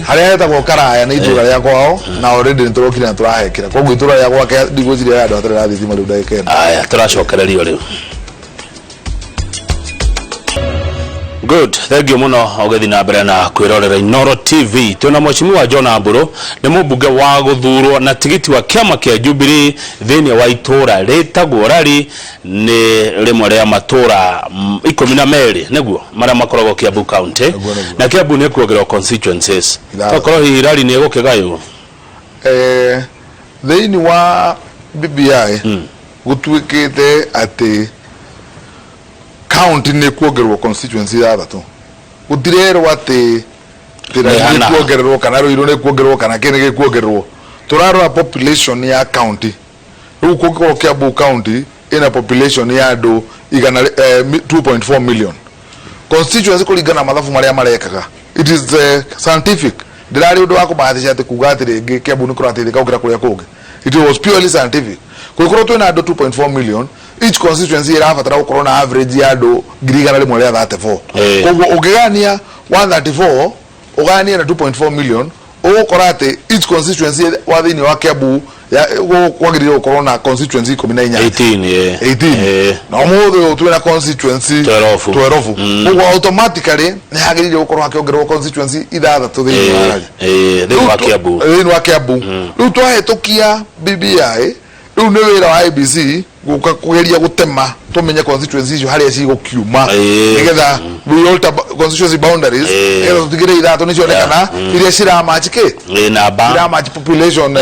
Harĩa hetagwo Karaya nĩ itũra rĩa kwao, na already nĩ tũrokire na tũrahekĩra, koguo itũra rĩa gwake ndigwĩciria he handũ hatarĩ na thitima rĩu ndagĩka ĩno. Aya, tũracokererio rĩu. Good, thank you muno ũgĩthiĩ na mbere na kwĩrorera Inooro TV. Twĩna Mheshimiwa John Mburu, nĩ mũmbunge wa gũthurwo na tigiti wa kĩama kĩa Jubilee thĩinĩ wa itũra rĩtagwo Rari, nĩ rĩmwe rĩa matũra 12 nĩguo marĩa makoragwo Kiambu County. Nĩguo. Na Kiambu nĩ kuongererwo constituencies. 6. Tokorwo hihi Rari nĩ ĩgũkĩgaywo. Thĩinĩ wa BBI gũtuĩkĩte atĩ county nĩ kuongererwo constituency 6. Gũtirerwo atĩ Nĩ nĩ hana. kuongererwo kana Ruiru nĩ kuongererwo kana kĩ nĩ gĩkuongererwo. Tũrarora population ya county. Rĩu kũngĩkorwo Kiambu County ĩna population ya andũ 2.4 million, constituency kũringana na mathabu marĩa marekaga, it is scientific, ndĩrarĩ ũndũ wa kũbahatisha atĩ kuga atĩ rĩngĩ Kiambu nĩ kũrateithĩka gũkĩra kũrĩa kũngĩ. It was purely scientific. Kũngĩkorwo twĩna andũ 2.4 million, each constituency ĩrabatara gũkorwo na average ya andũ 134,000. Koguo ũngĩgania 134 ũganie na 2.4 million, ũgũkora atĩ each constituency wa thĩinĩ wa Kiambu kwagĩrĩire gũkorwo na constituency 18. 18, 18. Na ũmũthĩ ũyũ twĩna constituency 12. 12. Koguo automatically nĩ hagĩrĩire gũkorwo hakĩongererwo constituency 6 thĩinĩ wa Rari. Thĩinĩ wa Kiambu. Thĩinĩ wa Kiambu. Rĩu twahĩtũkia BBI, rĩu nĩ wĩra wa IEBC gũka kũgeria gũtema tũmenye constituency icio harĩa cigũkiuma, nĩgetha we alter constituency boundaries, nĩgetha tũtigĩrĩre 6 nĩ cionekana iria ciramatch kĩ namba ciramatch population,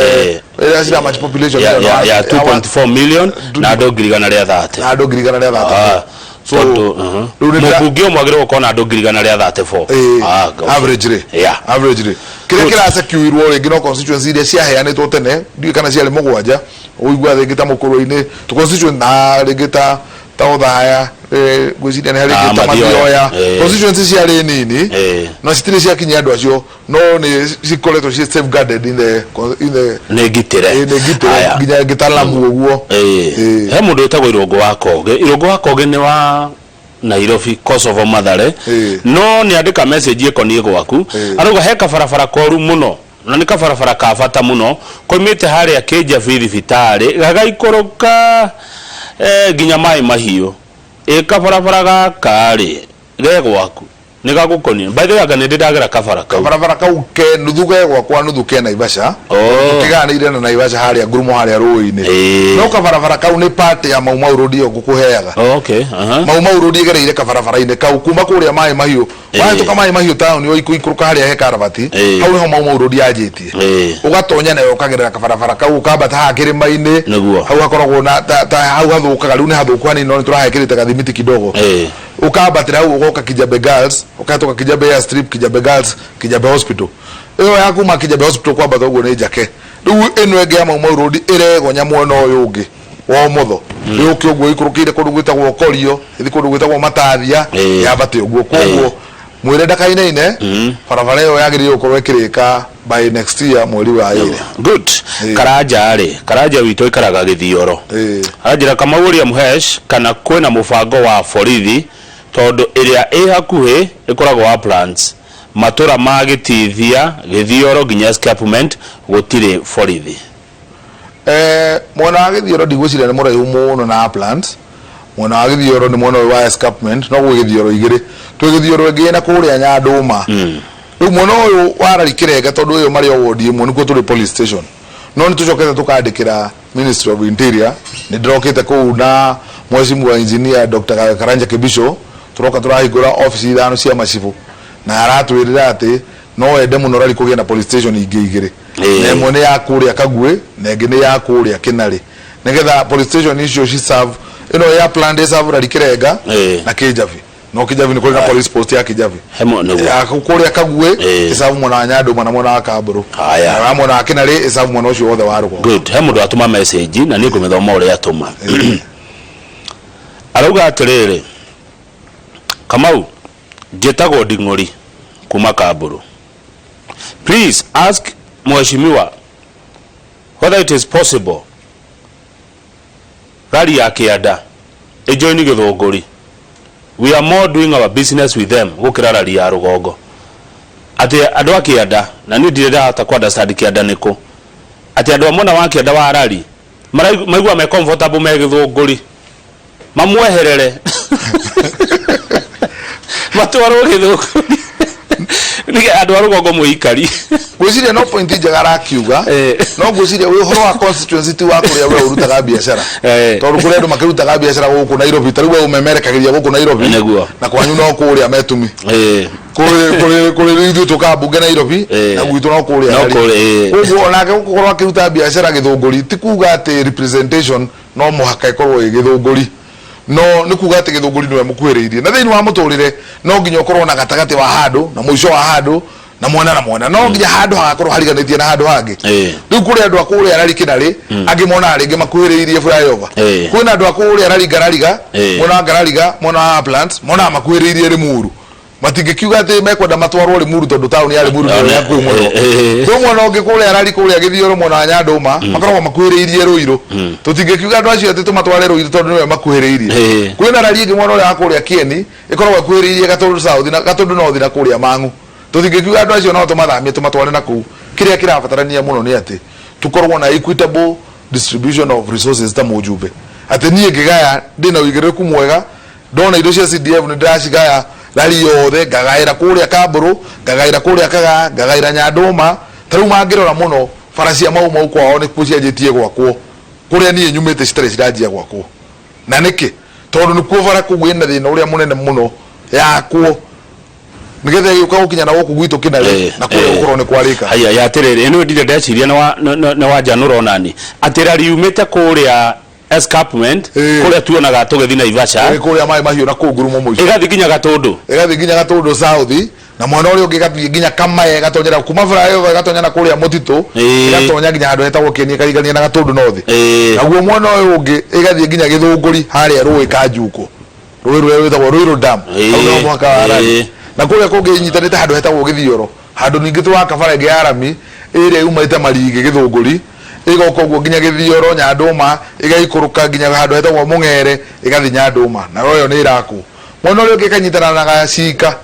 iria ciramatch population ya 2.4 million na andũ 130,000. Na andũ 134,000. So tondũ rĩu nĩ mũmbunge ũmwe agĩrĩirwo gũkorwo na andũ 134,000. Average rĩ, average rĩ, kĩrĩa kĩrasecurirwo rĩngĩ no constituency iria ciaheanĩtwo tene, ndiũĩ kana ciarĩ 7, ũigua rĩngĩ ta Mũkũrwe-inĩ tũ constituency na rĩngĩ ta Othaya, ngwĩciria nĩ harĩ ĩngĩ ta Mathioya. Mathioya, constituency ciarĩ nini na citirĩ ciakinyia andũ acio, no nĩ cikoretwo ci safeguarded in the Nĩ ngitĩre. Nĩ ngitĩre nginya ĩngĩ ta Lamu ũguo. He mũndũ wĩtagwo Irũngũ wa Koge. Irũngũ wa Koge nĩ wa Nairobi, Kosovo, Mathare, no nĩ andĩka message ĩkoniĩ gwaku. Arauga he kabarabara koru mũno na nĩ kabarabara ka bata mũno koimĩte harĩa Kĩnjabi thibitarĩ gagaikũrũka nginya Maĩ Mahiũ. Ĩ kabarabara gaka rĩ ge gwaku? Nĩ gagũkonia. By the way, anga nĩ ndĩ ndagera kabara kau. Kabarabara kau ke nuthu ge gwakwa, nuthu ke Naivasha. Oh. Tũkĩganĩire na Naivasha harĩa ngurumo harĩa rũĩ-inĩ. No kabarabara kau nĩ part ya Mau Mau Road ĩyo ngũkũheaga. Oh, okay. Aha. Mau Mau Road ĩgereire kabarabara-inĩ kau kuma kũrĩa Maĩ Mahiũ. Wahĩtũka Maĩ Mahiũ taũni ũikũrũka harĩa he karabati, hau nĩho Mau Mau Road yanjĩtie. Ũgatonya nayo ũkagerera kabarabara kau ũkambata haha kĩrĩma-inĩ. Hau hakoragwo na ta, ta hau hathũkaga rĩu nĩ hathũku hanini no nĩ tũrahekĩrĩte gathimiti kidogo. Ũkambatĩra hau ũgoka Kijabe Girls, ũkahĩtũka Kijabe Airstrip, Kijabe Girls, Kijabe Hospital. Ĩyo ya kuma Kijabe Hospital kwambata ũguo nĩ njake. Rĩu ĩno ĩngĩ ya Mau Mau Road ĩregonya mwena ũyũ ũngĩ wa ũmotho. Yũke ũguo ĩikũrũkĩire kũndũ gwĩtagwo Korio, ĩthiĩ kũndũ gwĩtagwo Matathia, yambate ũguo. Koguo mwĩre ndakainaine, barabara ĩyo yagĩrĩire gũkorwo ĩkĩrĩka by next year mweri wa ĩrĩ. Good. Karanja rĩ, Karanja witũ aikaraga Gĩthioro. Aranjĩra Kamau ũria Mũhesh kana kwĩna mũbango wa borithi tondũ ĩrĩa ĩ hakuhĩ ĩkoragwo Uplands, matũra ma Gĩtithia, Gĩthioro nginya Escarpment gũtirĩ borithi. Mwena wa Gĩthioro ndigwĩciria nĩ mũraihu mũno na Uplands. Mwena wa Gĩthioro nĩ mwena ũyũ wa Escarpment, no gwĩ Gĩthioro igĩrĩ. Twĩ Gĩthioro ĩngĩ ĩna kũrĩa Nyandũma. Rĩu mwena ũyũ wa Rari Kĩrenge tondũ ĩyo marĩ o ward ĩmwe nĩkuo tũrĩ police station. No nĩ tũcokete tũkandĩkĩra Ministry of Interior, nĩ ndĩrokĩte kũu na Mheshimiwa Engineer Dr. Karanja Kibicho, tũroka tũrahingũra obici ithano cia macibũ na aratwĩrĩra atĩ no ende mũno Rari kũgĩe na police station ingĩ igĩrĩ. Na ĩmwe nĩ ya kũrĩa Kaguĩ na ĩngĩ nĩ ya kũrĩa Kĩnarĩ. Nĩgetha police station icio ci serve ĩno ya planned ĩ serve Rari Kĩrenga na Kĩnjabi. No Kĩnjabi nĩ kũrĩ na police post ya Kĩnjabi. He nĩguo. Ya kũrĩa Kaguĩ ĩ serve mwena wa Nyandũma na mwena wa Kambũrũ. Haya. Na mwena wa Kĩnarĩ ĩ serve mwena ũcio wothe wa rũgongo. Good. He mũndũ watũma message na niĩ ngũmĩthoma ũrĩa atũma. Arauga atĩrĩrĩ, Kamau, njĩtagwo Nding'ũri kuma Kambũrũ. Please ask mheshimiwa whether it is possible rari ya kĩanda ĩjoini Gĩthũngũri. We are more doing our business with them gũkĩra rari ya rũgongo. Atĩ andũ a kĩanda, na niĩ ndirĩ ndahota kũ understand kĩanda nĩkũ, atĩ andũ a mwena wa kĩanda wa rari maiguaga me comfortable me Gĩthũngũri. Mamweherere matwarwo Gĩthũngũri nĩgetha andũ a rũgongo mwĩikari. Ngwĩciria no point njega arakiuga. No ngwĩciria wĩ ũhoro wa constituency ti wa kũrĩa we ũrutaga biacara. Tondũ kũrĩ andũ makĩrutaga biacara gũkũ Nairobi, ta rĩu we ũmemerekagĩria gũkũ Nairobi. Na kwanyu no kũrĩa Metumi. Kũrĩ kũrĩ kũrĩ ithuĩ tũkaga mbunge Nairobi na gwitũ no kũrĩa No Nyeri. kũrĩa. Koguo onake gũkorwo akĩruta biacara Gĩthũngũri ti kuga atĩ representation no mũhaka ĩkorwo ĩ Gĩthũngũri. No nĩ kuga atĩ Gĩthũngũri nĩwe mũkuhĩrĩirie. Na thĩinĩ wa mũtũrĩre no nginya ũkorwo na gatagatĩ wa handũ na mũico wa handũ na mwena na mwena. No nginya handũ hagakorwo hariganĩtie na handũ hangĩ. Rĩu kũrĩ andũ a kũrĩa Rari Kĩnarĩ, angĩ monaga rĩngĩ makuhĩrĩirie flyover. Kwĩna andũ a kũrĩa Rari Ngarariga, mwena wa Ngarariga, mwena wa Uplands, monaga makuhĩrĩirie Limuru. Matingĩkiuga atĩ mekwenda matwarwo Limuru tondũ taũni ya Limuru nĩyo ĩ hakuhĩ mũno. Kwĩ mwena ũngĩ kũrĩa Rari kũrĩa Gĩthioro mwena wa Nyandũma makoragwo makuhĩrĩirie Ruiru. Tũtingĩkiuga andũ acio atĩ tũmatware Ruiru tondũ nĩwe makuhĩrĩirie. Kwĩna Rari ĩngĩ mwena ũrĩa wa kũrĩa Kieni ĩkoragwo ĩkuhĩrĩirie Gatũndũ South na Gatũndũ North na kũrĩa Mang'u. Tũtingĩkiuga andũ acio no tũmathamie tũmatware na kũu. Kĩrĩa kĩrabatarania mũno nĩ atĩ tũkorwo na equitable distribution of resources ta mũjumbe. Atĩ niĩ ngĩgaya ndĩna ũigĩrĩrĩku mwega Ndona indo cia CDF nĩ ndĩracigaya rari yothe, ngagaĩra kũrĩa Kambũrũ, ngagaĩra kũrĩa Kagaa, ngagaĩra Nyandũma. Ta rĩu mangĩrora mũno bara cia Mau Mau kwao nĩkuo cianjĩtie gwakwo, kũrĩa niĩ nyumĩte citarĩ ciranjia gwakwo. Na nĩkĩ? Tondũ nĩkuo bara kũu ĩna thĩna ũrĩa mũnene mũno yakwo nĩgetha ĩgĩũka gũkinya na gũkũ gwitũ Kĩnarĩ na kũrĩa gũkorwo nĩ kwarĩka. Haya ya atĩrĩrĩ, ĩno ndirĩ ndeciria nĩ wanjanũra onani atĩ rari yumĩte kũrĩa escarpment Ĩĩ. kũrĩa tuonaga tũgĩthiĩ Naivasha. Ĩĩ, kũrĩa maĩ mahiũ na kũu ngurumo mũico. Ĩgathiĩ nginya Gatũndũ. Ĩgathiĩ nginya Gatũndũ South na mwena ũrĩa ũngĩ ĩgathiĩ nginya Kamae ĩgatonyera kuma flyover ĩgatonya na kũrĩa mũtitũ. Ĩgatonya nginya handũ hetagwo Kĩeni ĩkarigania na Gatũndũ North. Naguo mwena ũyũ ũngĩ ĩgathiĩ nginya Gĩthũngũri harĩa rũĩ Kanjuko. Rũĩ rũrĩa rwĩtagwo Ruiru Dam. Hau nĩho mũhaka wa Rari. Na kũrĩa kũngĩ ĩnyitanĩte handũ hetagwo Gĩthioro. Handũ ningĩ tũraka bara ĩngĩ ya rami ĩrĩa yumĩte Marigĩ Gĩthũngũri ĩgoka ũguo nginya Gĩthioro Nyandũma ĩgaikũrũka nginya handũ hetagwo Mũng'ere ĩgathiĩ Nyandũma nayo ĩyo nĩ ĩrakwo. Mwena ũrĩa ũngĩ ĩkanyitana na Gacika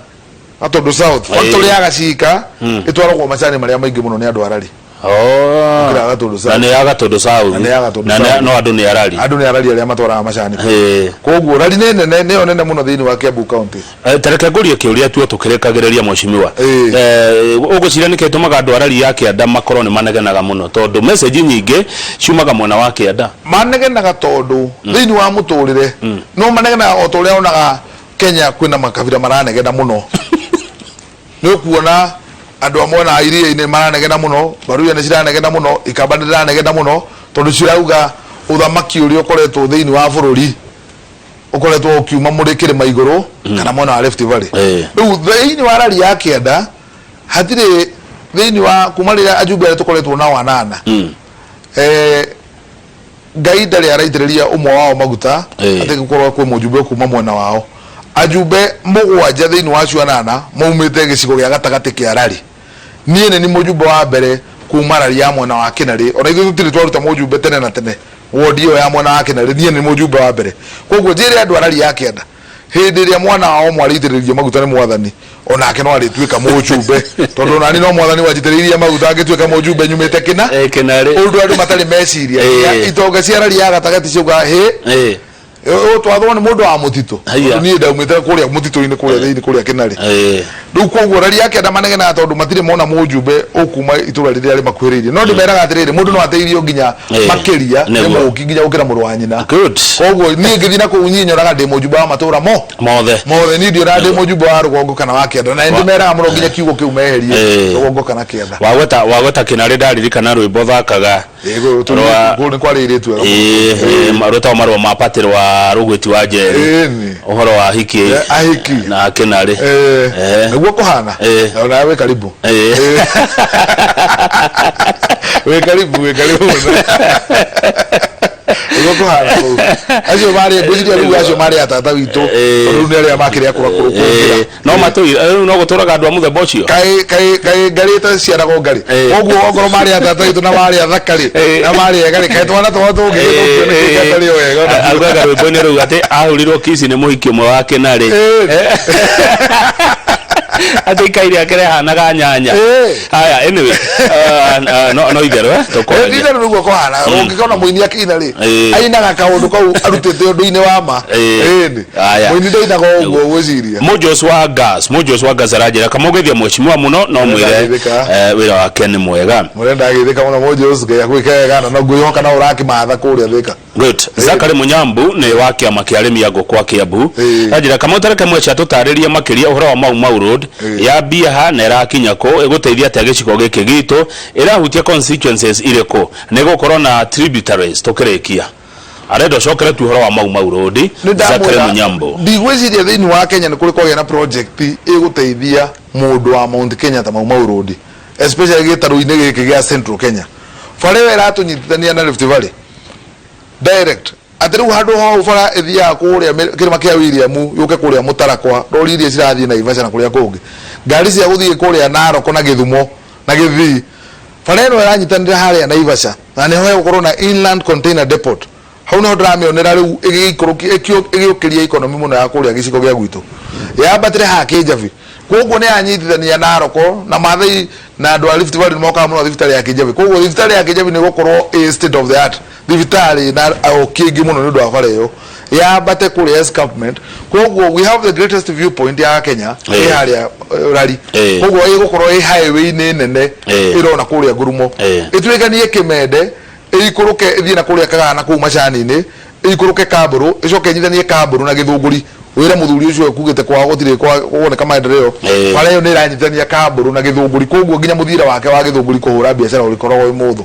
Gatũndũ South. Factory ya Gacika ĩtwaragwo macani marĩa maingĩ mũno nĩ andũ a Rari. Oh. Gũkĩra ya Gatũndũ South. Na nĩ ya Gatũndũ South. Na nĩ ya Gatũndũ Na nĩ- South. no andũ nĩ arari. Andũ nĩ arari arĩa matwaraga macani. Ĩĩ. Koguo rari nĩ nene, nĩyo nene mũno thĩinĩ wa Kiambu County. Tareke ngũrie kĩũria tuo tũkĩrĩkagĩrĩria mheshimiwa. Ĩĩ. Ũgwĩciria nĩkĩ gĩtũmaga andũ arari ya kĩanda makorwo nĩ manegenaga mũno tondũ message nyingĩ ciumaga mwena wa kĩanda? Manegenaga tondũ thĩinĩ wa mũtũrĩre no manegenaga o ta ũrĩa onaga Kenya kwĩna makabira maranegena mũno. Nĩ ũkuona andũ a mwena wa iria-inĩ maranegena mũno, Baruya nĩ ciranegena mũno, Ikamba nĩ iranegena mũno tondũ cirauga ũthamaki ũrĩa ũkoretwo thĩinĩ wa bũrũri ũkoretwo ũkiuma mũrĩ kĩrĩma igũrũ kana mwena wa Rift Valley. Rĩu thĩinĩ wa rari ya kĩanda hatirĩ thĩinĩ wa kuma rĩrĩa ajumbe arĩa tũkoretwo nao anana, Ngai ndarĩ araitĩrĩria ũmwe wao maguta atĩ gũkorwo kwĩ mũjumbe kuma mwena wao. Ajumbe mũgwanja thĩinĩ wa acio anana maumĩte gĩcigo gĩa gatagatĩ kĩa rari. Niĩ nĩ ni mũjumbe wa mbere kuma rari ya mwena wa Kĩnarĩ, ona ithuĩ tũtirĩ twaruta mũjumbe tene na tene wodi ĩyo ya mwena wa Kĩnarĩ, niĩ nĩ mũjumbe wa mbere. Koguo njĩre andũ a rari ya kĩanda, hĩndĩ ĩrĩa mwana wao ũmwe arĩitĩrĩrio maguta nĩ mwathani, onake no arĩtuĩka mũjumbe, tondũ onani no mwathani wanjitĩrĩirie maguta ngĩtuĩka mũjumbe nyumĩte kĩna. Kĩnarĩ. Ũndũ andũ matarĩ meciria. Nginya itonga cia rari ya gatagatĩ ciauga hĩ, ũtwathwo nĩ mũndũ wa mũtitũ. Haiya. Tondũ niĩ ndaumĩte kũrĩa mũtitũ-inĩ kũrĩa thĩinĩ kũrĩa Kĩnarĩ. Rĩu koguo rari ya kĩanda manegenaga tondũ matirĩ mona mũjumbe ũkuma itũra rĩrĩa rĩmakuhĩrĩirie. No ndĩmeraga atĩrĩrĩ, mũndũ no ateithio nginya makĩria nĩ mũũki nginya gũkĩra mũrũ wa nyina. Koguo niĩ ngĩthiĩ na kũu niĩ nyonaga ndĩ mũjumbe wa matũra mo mothe. Mothe. Niĩ ndionaga ndĩ mũjumbe wa rũgongo kana wa kĩanda, na nĩndĩmeraga mũno nginya kiugo kĩu meherie, rũgongo kana kĩanda. Wagweta Kĩnarĩ ndaririkana rwĩmbo thakaga. Kũu nĩ kwarĩ airĩtu ega mũno. Rwĩtagwo Marũa ma Patĩ rwa Rũgwĩti wa Njeri. Ĩni. Ũhoro wa ahiki Ahiki. na Kĩnarĩ. Nĩguo kũhana. Ona wĩ karibu. Wĩ karibu, wĩ karibu mũno. Nĩguo kũhana kũu. Acio marĩ, ngwĩciria rĩu acio marĩ atata witũ. Tondũ rĩu nĩ arĩa makĩrĩ akũrũ akũrũ kũngĩra. No matũire rĩu no gũtũraga andũ a mũthemba ũcio. Kaĩ kaĩ kaĩ ngarĩ ĩtaciaragwo ngarĩ. Koguo okorwo marĩ atata witũ na marĩ athaka rĩ, na marĩ ega rĩ, kaĩ twana twao tũngĩgĩthũkio nĩ kĩĩ gatarĩ o wega ona? Augaga rwĩmbo-inĩ rũu atĩ ahũrirwo kici nĩ mũhiki ũmwe wa Kĩnarĩ. Atĩ ikai rĩake rĩahanaga nyanya. Haya, anyway, no itherũ tũkwaria. Itherũ nĩguo kũhana. Ũngĩkona mũini akĩina rĩ, ainaga kaũndũ kau arutĩte ũndũ-inĩ wa ma. Ĩni. Haya. Mũini ndainaga ũguo ũgwĩciria. Mojos wa gas, Mojos wa gas aranjĩra kamũgeithia mheshimiwa mũno, no mwĩre Ndagĩthĩka. Wĩra wake nĩ mwega. Mũrĩa ndagĩthĩka mũno Mojos, Ngai agwĩke wega na no ngwĩhoka no ũrakĩmatha kũrĩa Thĩka. Good. Zachary Munyambu nĩ wa kĩama kĩa arĩmi a ngũkũ a Kiambu. Anjĩra kamũtareke mweca tũtarĩrie makĩria ũhoro wa Mau Mau Road ya mbia na ĩrakinya kũ, ĩgũteithia atĩa gĩcigo gĩkĩ gitũ, ĩrahutia constituencies irĩkũ, nĩ gũkorwo na tributaries. Tũkĩrĩkia arenda ũcokere tu ũhoro wa Mau Mau Road. Nĩ Zachary ndamwĩra Munyambu. Ndigwĩciria thĩinĩ wa Kenya nĩ kũrĩ kwagĩa na project ĩgũteithia mũndũ wa Mount Kenya ta Mau Mau Road, especially gĩtarũ-inĩ gĩkĩ gĩa Central Kenya. Bara ĩyo ĩratũnyitithania na Rift Valley direct, atĩ rĩu handũ hau bara ĩthiaga kũrĩa kĩrĩma kĩa William, yũke kũrĩa Mũtarakwa, rori iria cirathiĩ Naivasha na kũrĩa kũngĩ, ngari cia gũthiĩ kũrĩa Narok na Gĩthumo na Gĩthii, bara ĩno ĩranyitanĩra harĩa Naivasha na nĩho hegũkorwo na inland container depot. Hau nĩho ndĩramĩonera rĩu ĩgĩikũrũkia, ĩgĩũkĩria economy mũno ya kũrĩa gĩcigo gĩa gwitũ, yambatĩre haha Kĩnjabi. Koguo nĩ yanyitithania Narok na Maathai na andũ a Rift Valley nĩ mokaga mũno thibitarĩ ya Kĩnjabi. Koguo thibitarĩ ya Kĩnjabi nĩ ĩgũkorwo ĩ state of the art thibitarĩ na aoki aingĩ mũno nĩ ũndũ wa bara ĩyo yambate kũrĩa escarpment. Koguo we have the greatest viewpoint ya Kenya ĩ harĩa Rari. Koguo ĩgũkorwo ĩ highway-inĩ nene ĩrona kũrĩa ngurumo, ĩtuĩkanie Kĩmende, ĩikũrũke ĩthiĩ na kũrĩa Kagana kũu macani-inĩ, ĩikũrũke Kambũrũ, ĩcoke ĩnyitithanie Kambũrũ na Gĩthũngũri. Wĩre mũthuri ũcio ekugĩte kwao gũtirĩ kuoneka maendeleo. Bara ĩyo nĩ ĩranyitithania Kambũrũ na Gĩthũngũri, koguo nginya mũthiĩre wake wa Gĩthũngũri kũhũra biacara ũrĩkoragwo wĩ mũhũthũ.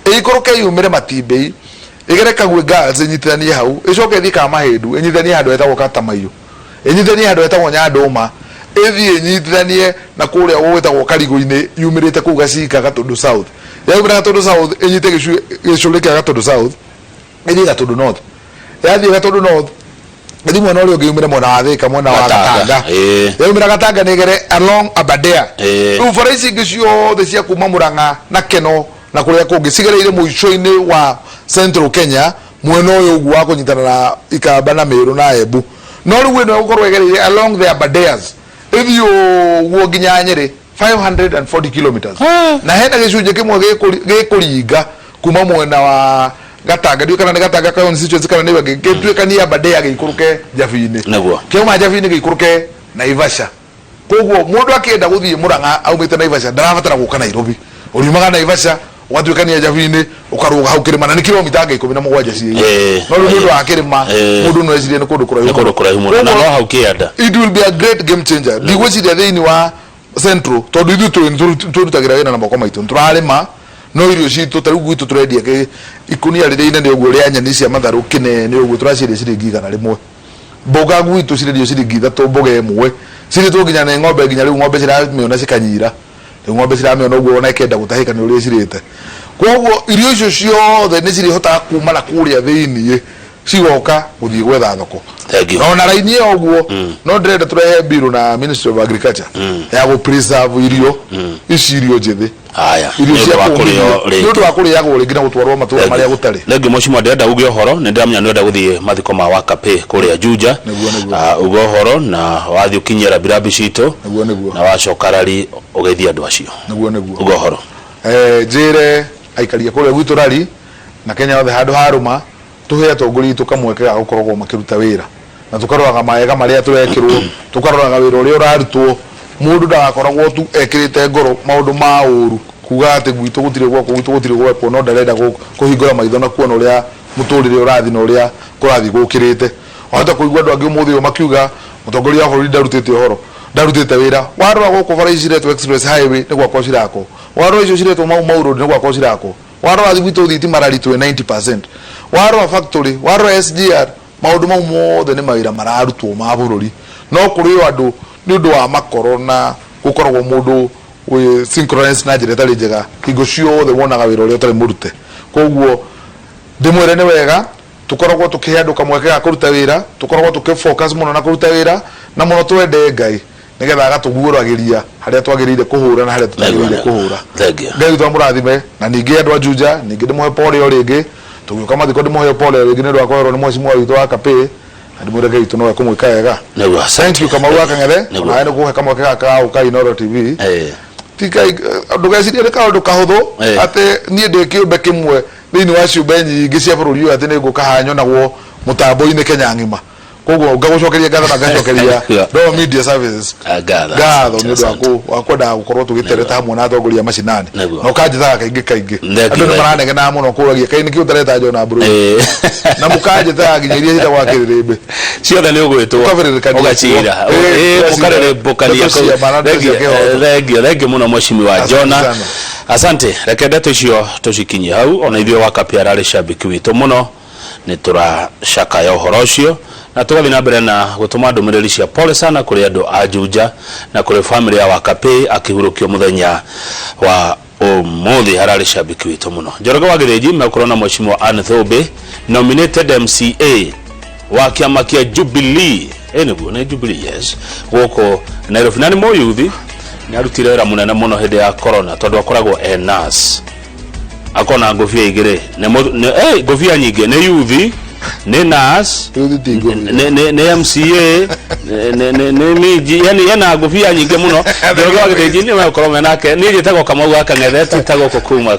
Ĩikũrũke yumĩre Matimbĩi, ĩgere Kagwĩ Girls ĩnyitithanie hau, ĩcoke ĩthiĩ Kamahĩndu ĩnyitithanie handũ hetagwo Katamaiũ, ĩnyitithanie handũ hetagwo Nyandũma, ĩthiĩ ĩnyitithanie na kũrĩa gwĩtagwo Karigũ-inĩ yumĩrĩte kũu Gacika Gatũndũ South. Yaumĩra Gatũndũ South ĩnyite gĩcũrĩ kĩa Gatũndũ South, ĩthiĩ Gatũndũ North. Yathiĩ Gatũndũ North ĩthiĩ mwena ũrĩa ũngĩ yumĩre mwena wa Thĩka, mwena wa Gatanga. Gatanga. Yaumĩra Gatanga nĩ ĩgere along Aberdare. Rĩu bara ici ingĩ ciothe cia kuma Murang'a na Keno na kũrĩa kũngĩ cigereire mũico-inĩ wa Central Kenya mwena ũyũ ũguo wa kũnyitana na Ikamba na Meru na Embu. No rĩu ĩno ĩgũkorwo ĩgereire along the Aberdares, ĩthiĩ ũguo nginya Nyĩrĩ. 540 kilometers na hena gĩcunjĩ kĩmwe gĩkũringa kuma mwena wa Gatanga, ndiũĩ kana nĩ Gatanga constituency kana nĩ wengĩ, gĩtuĩkanie Aberdare gĩikũrũke Njabi-inĩ. Nĩguo. Kĩauma Njabi-inĩ gĩikũrũke Naivasha. Koguo mũndũ akĩenda gũthiĩ Murang'a aumĩte Naivasha ndarabatara gũka Nairobi. Ũriumaga Naivasha ũgatuĩkania Njabi-inĩ ũkarũga hau kĩrĩma na nĩ kilomita anga 17 ciĩ. No rĩu nĩ ũndũ wa kĩrĩma mũndũ no ecirie nĩ kũndũ kũraihu Nĩ kũndũ kũraihu mũno na no hau kĩanda. It will be a great game changer. Ndigwĩciria thĩinĩ wa Central tondũ ithuĩ twĩrutagĩra wĩra na moko maitũ, nĩtũrarĩma no irio citũ ta rĩu gwitũ tũrendia ikũnia rĩrĩa inene ũguo rĩa nyeni cia matharũ kĩnene ũguo tũraciendia ciringi 100. Mboga gwitũ cirendio ciringi 3 mboga ĩmwe, cirĩtwo nginya nĩ ng'ombe nginya rĩu ng'ombe ciramĩona cikanyira, rĩu ng'ombe ciramĩona ũguo ona ĩkenda gũtahĩka nĩ ũrĩa ĩcirĩte. Koguo irio icio ciothe nĩ cirĩhotaga kuma na kũrĩa thĩiniĩ cigoka gũthiĩ gwetha thoko. Thank you. Na ona raini ĩyo ũguo no ndĩrenda tũrehe bill na Ministry of Agriculture ya gũ preserve irio ici, irio njĩthĩ, Haya, irio nĩ cia ũndũ wa kũũmithio, kũrĩo nĩ ũndũ rĩngĩ. wa kũrĩagwo rĩngĩ na gũtwarwo matũra marĩa gũtarĩ. Thengiũ mheshimiwa, ndĩrenda uge ũhoro, nĩ ndĩramenya nĩ ũrenda gũthiĩ mathiko ma Wakapĩ kũrĩa Juja. Nĩguo, nĩguo. Ah, uge ũhoro na wathiĩ ũkinyie rambirambi citũ. Nĩguo, nĩguo. Na wacoka rari ũgeithie andũ acio. Nĩguo, nĩguo. Uge ũhoro. Njĩre aikari a kũrĩa gwitũ rari na Kenya yothe handũ harũma, tũhe atongoria aitũ kamweke ga gũkoragwo makĩruta wĩra na tũkaroraga mawega marĩa tũrekĩrwo, tũkaroraga wĩra ũrĩa ũrarutwo. Mũndũ ndagakoragwo tu ekĩrĩte ngoro maũndũ ma ũru, kuga atĩ gwitũ gũtirĩ gwakwo, gwitũ gũtirĩ gwekwo, no ndarenda kũhingũra maitho na kuona ũrĩa mũtũrĩre ũrathiĩ na ũrĩa kũrathiĩ gũkĩrĩte. Wahota kũigua andũ angĩ ũmũthĩ ũyũ makiuga mũtongoria wa bũrũri ndarutĩte ũhoro, ndarutĩte wĩra. Warora gũkũ bara ici ciretwo Express Highway nĩ gwakwo cirakwo, warora icio ciretwo Mau Mau Road nĩ gwakwo cirakwo. Warora gwitũ thitima rari twĩ 90%, warora factory, warora SGR, maũndũ mau mothe nĩ mawĩra mararutwo ma bũrũri. No kũrĩ o andũ nĩ ũndũ wa makoro na gũkoragwo mũndũ wĩ synchronized na njĩra ĩtarĩ njega, hingo ciothe wonaga wĩra ũrĩa ũtarĩ mũrute. Koguo ndĩmwĩre nĩ wega tũkoragwo tũkĩhe andũ kamweke ga kũruta wĩra, tũkoragwo tũkĩ focus mũno na kũruta wĩra na mũno twende Ngai, nĩgetha agatũguũragĩria harĩa twagĩrĩire kũhũra na harĩa tũtagĩrĩire kũhũra. Thank you. Ngai witũ amũrathime. Na ningĩ andũ a Juja, ningĩ ndĩmũhe pole o rĩngĩ, tũgĩũka mathiko ndĩmũhe pole o rĩngĩ nĩ ũndũ wa kweherwo nĩ mheshimiwa witũ wa Kapĩ, na ndĩmwĩre Ngai witũ no ekũmwĩka wega. Nĩguo. Thank you Kamau wa Kang'ethe, Nĩguo. onawe nĩ kũhe kamweke gaka ga gũka Inooro TV. Ti ndũgecirie nĩ kaũndũ kahũthũ atĩ niĩ ndĩ kĩũmbe kĩmwe thĩinĩ wa ciũmbe nyingĩ cia bũrũri ũyũ atĩ nĩ ngũka haha nyonagwo mũtambo-inĩ Kenya ng'ima. Koguo ngagũcokeria ngatho na ngacokeria Royal Media Services Ah, ngatho. ngatho nĩ ũndũ wa Asante. wa kwendaga gũkorwo tũgĩtereta hamwe na atongoria a macinani Nĩguo. na ũkanjĩtaga kaingĩ kaingĩ. Thank Andũ you, nĩ thank you. maranegenaga mũno kũragia kaĩ nĩkĩ ũtareta John Ambrose na mũkanjĩtaga nginya iria ciĩtagwo akĩrĩrĩmbĩ. Ciothe nĩ ũgwĩtwo. Ũkabĩrĩrĩkania ũgacira. kuo. Mũkarĩrĩmbũkania Ndeto cia ma na ndeto cia kĩhooto. Thengio, thengio mũno mheshimiwa Asante Jona. sana. Asante, reke ndeto icio tũcikinyie hau. Ona ithuĩ Wakapĩ ararĩ shabiki witũ mũno, nĩ tũracakaya ũhoro ũcio na tũgathiĩ na mbere na gũtũma ndũmĩrĩri cia pole sana kũrĩ andũ a Juja na kũrĩ famĩlĩ ya Wakapĩ akĩhurũkio mũthenya wa ũmũthĩ. Ararĩ shabiki witũ mũno. Njoroge wa Gĩthĩnji megũkorwo na mheshimiwa Anne Thũmbĩ, nominated MCA wa kĩama kĩa Jubilee, nĩguo nĩ Jubilee, yes, gũkũ Nairobi, na nĩ mũyuthi, nĩ arutire wĩra mũnene mũno hĩndĩ ya corona tondũ akoragwo e nurse, akona ngũbia igĩrĩ, nĩ ngũbia nyingĩ, nĩ yuthi, nĩ nurse, Yuthi ti ngũbia. nĩ MCA, nĩ minji, yani ena ngũbia nyingĩ mũno. Njoroge wa Gĩthĩnji nĩ megũkorwo menake. Niĩ njĩtagwo Kamau wa Kang'ethe, twĩtagwo gũkũ kuma.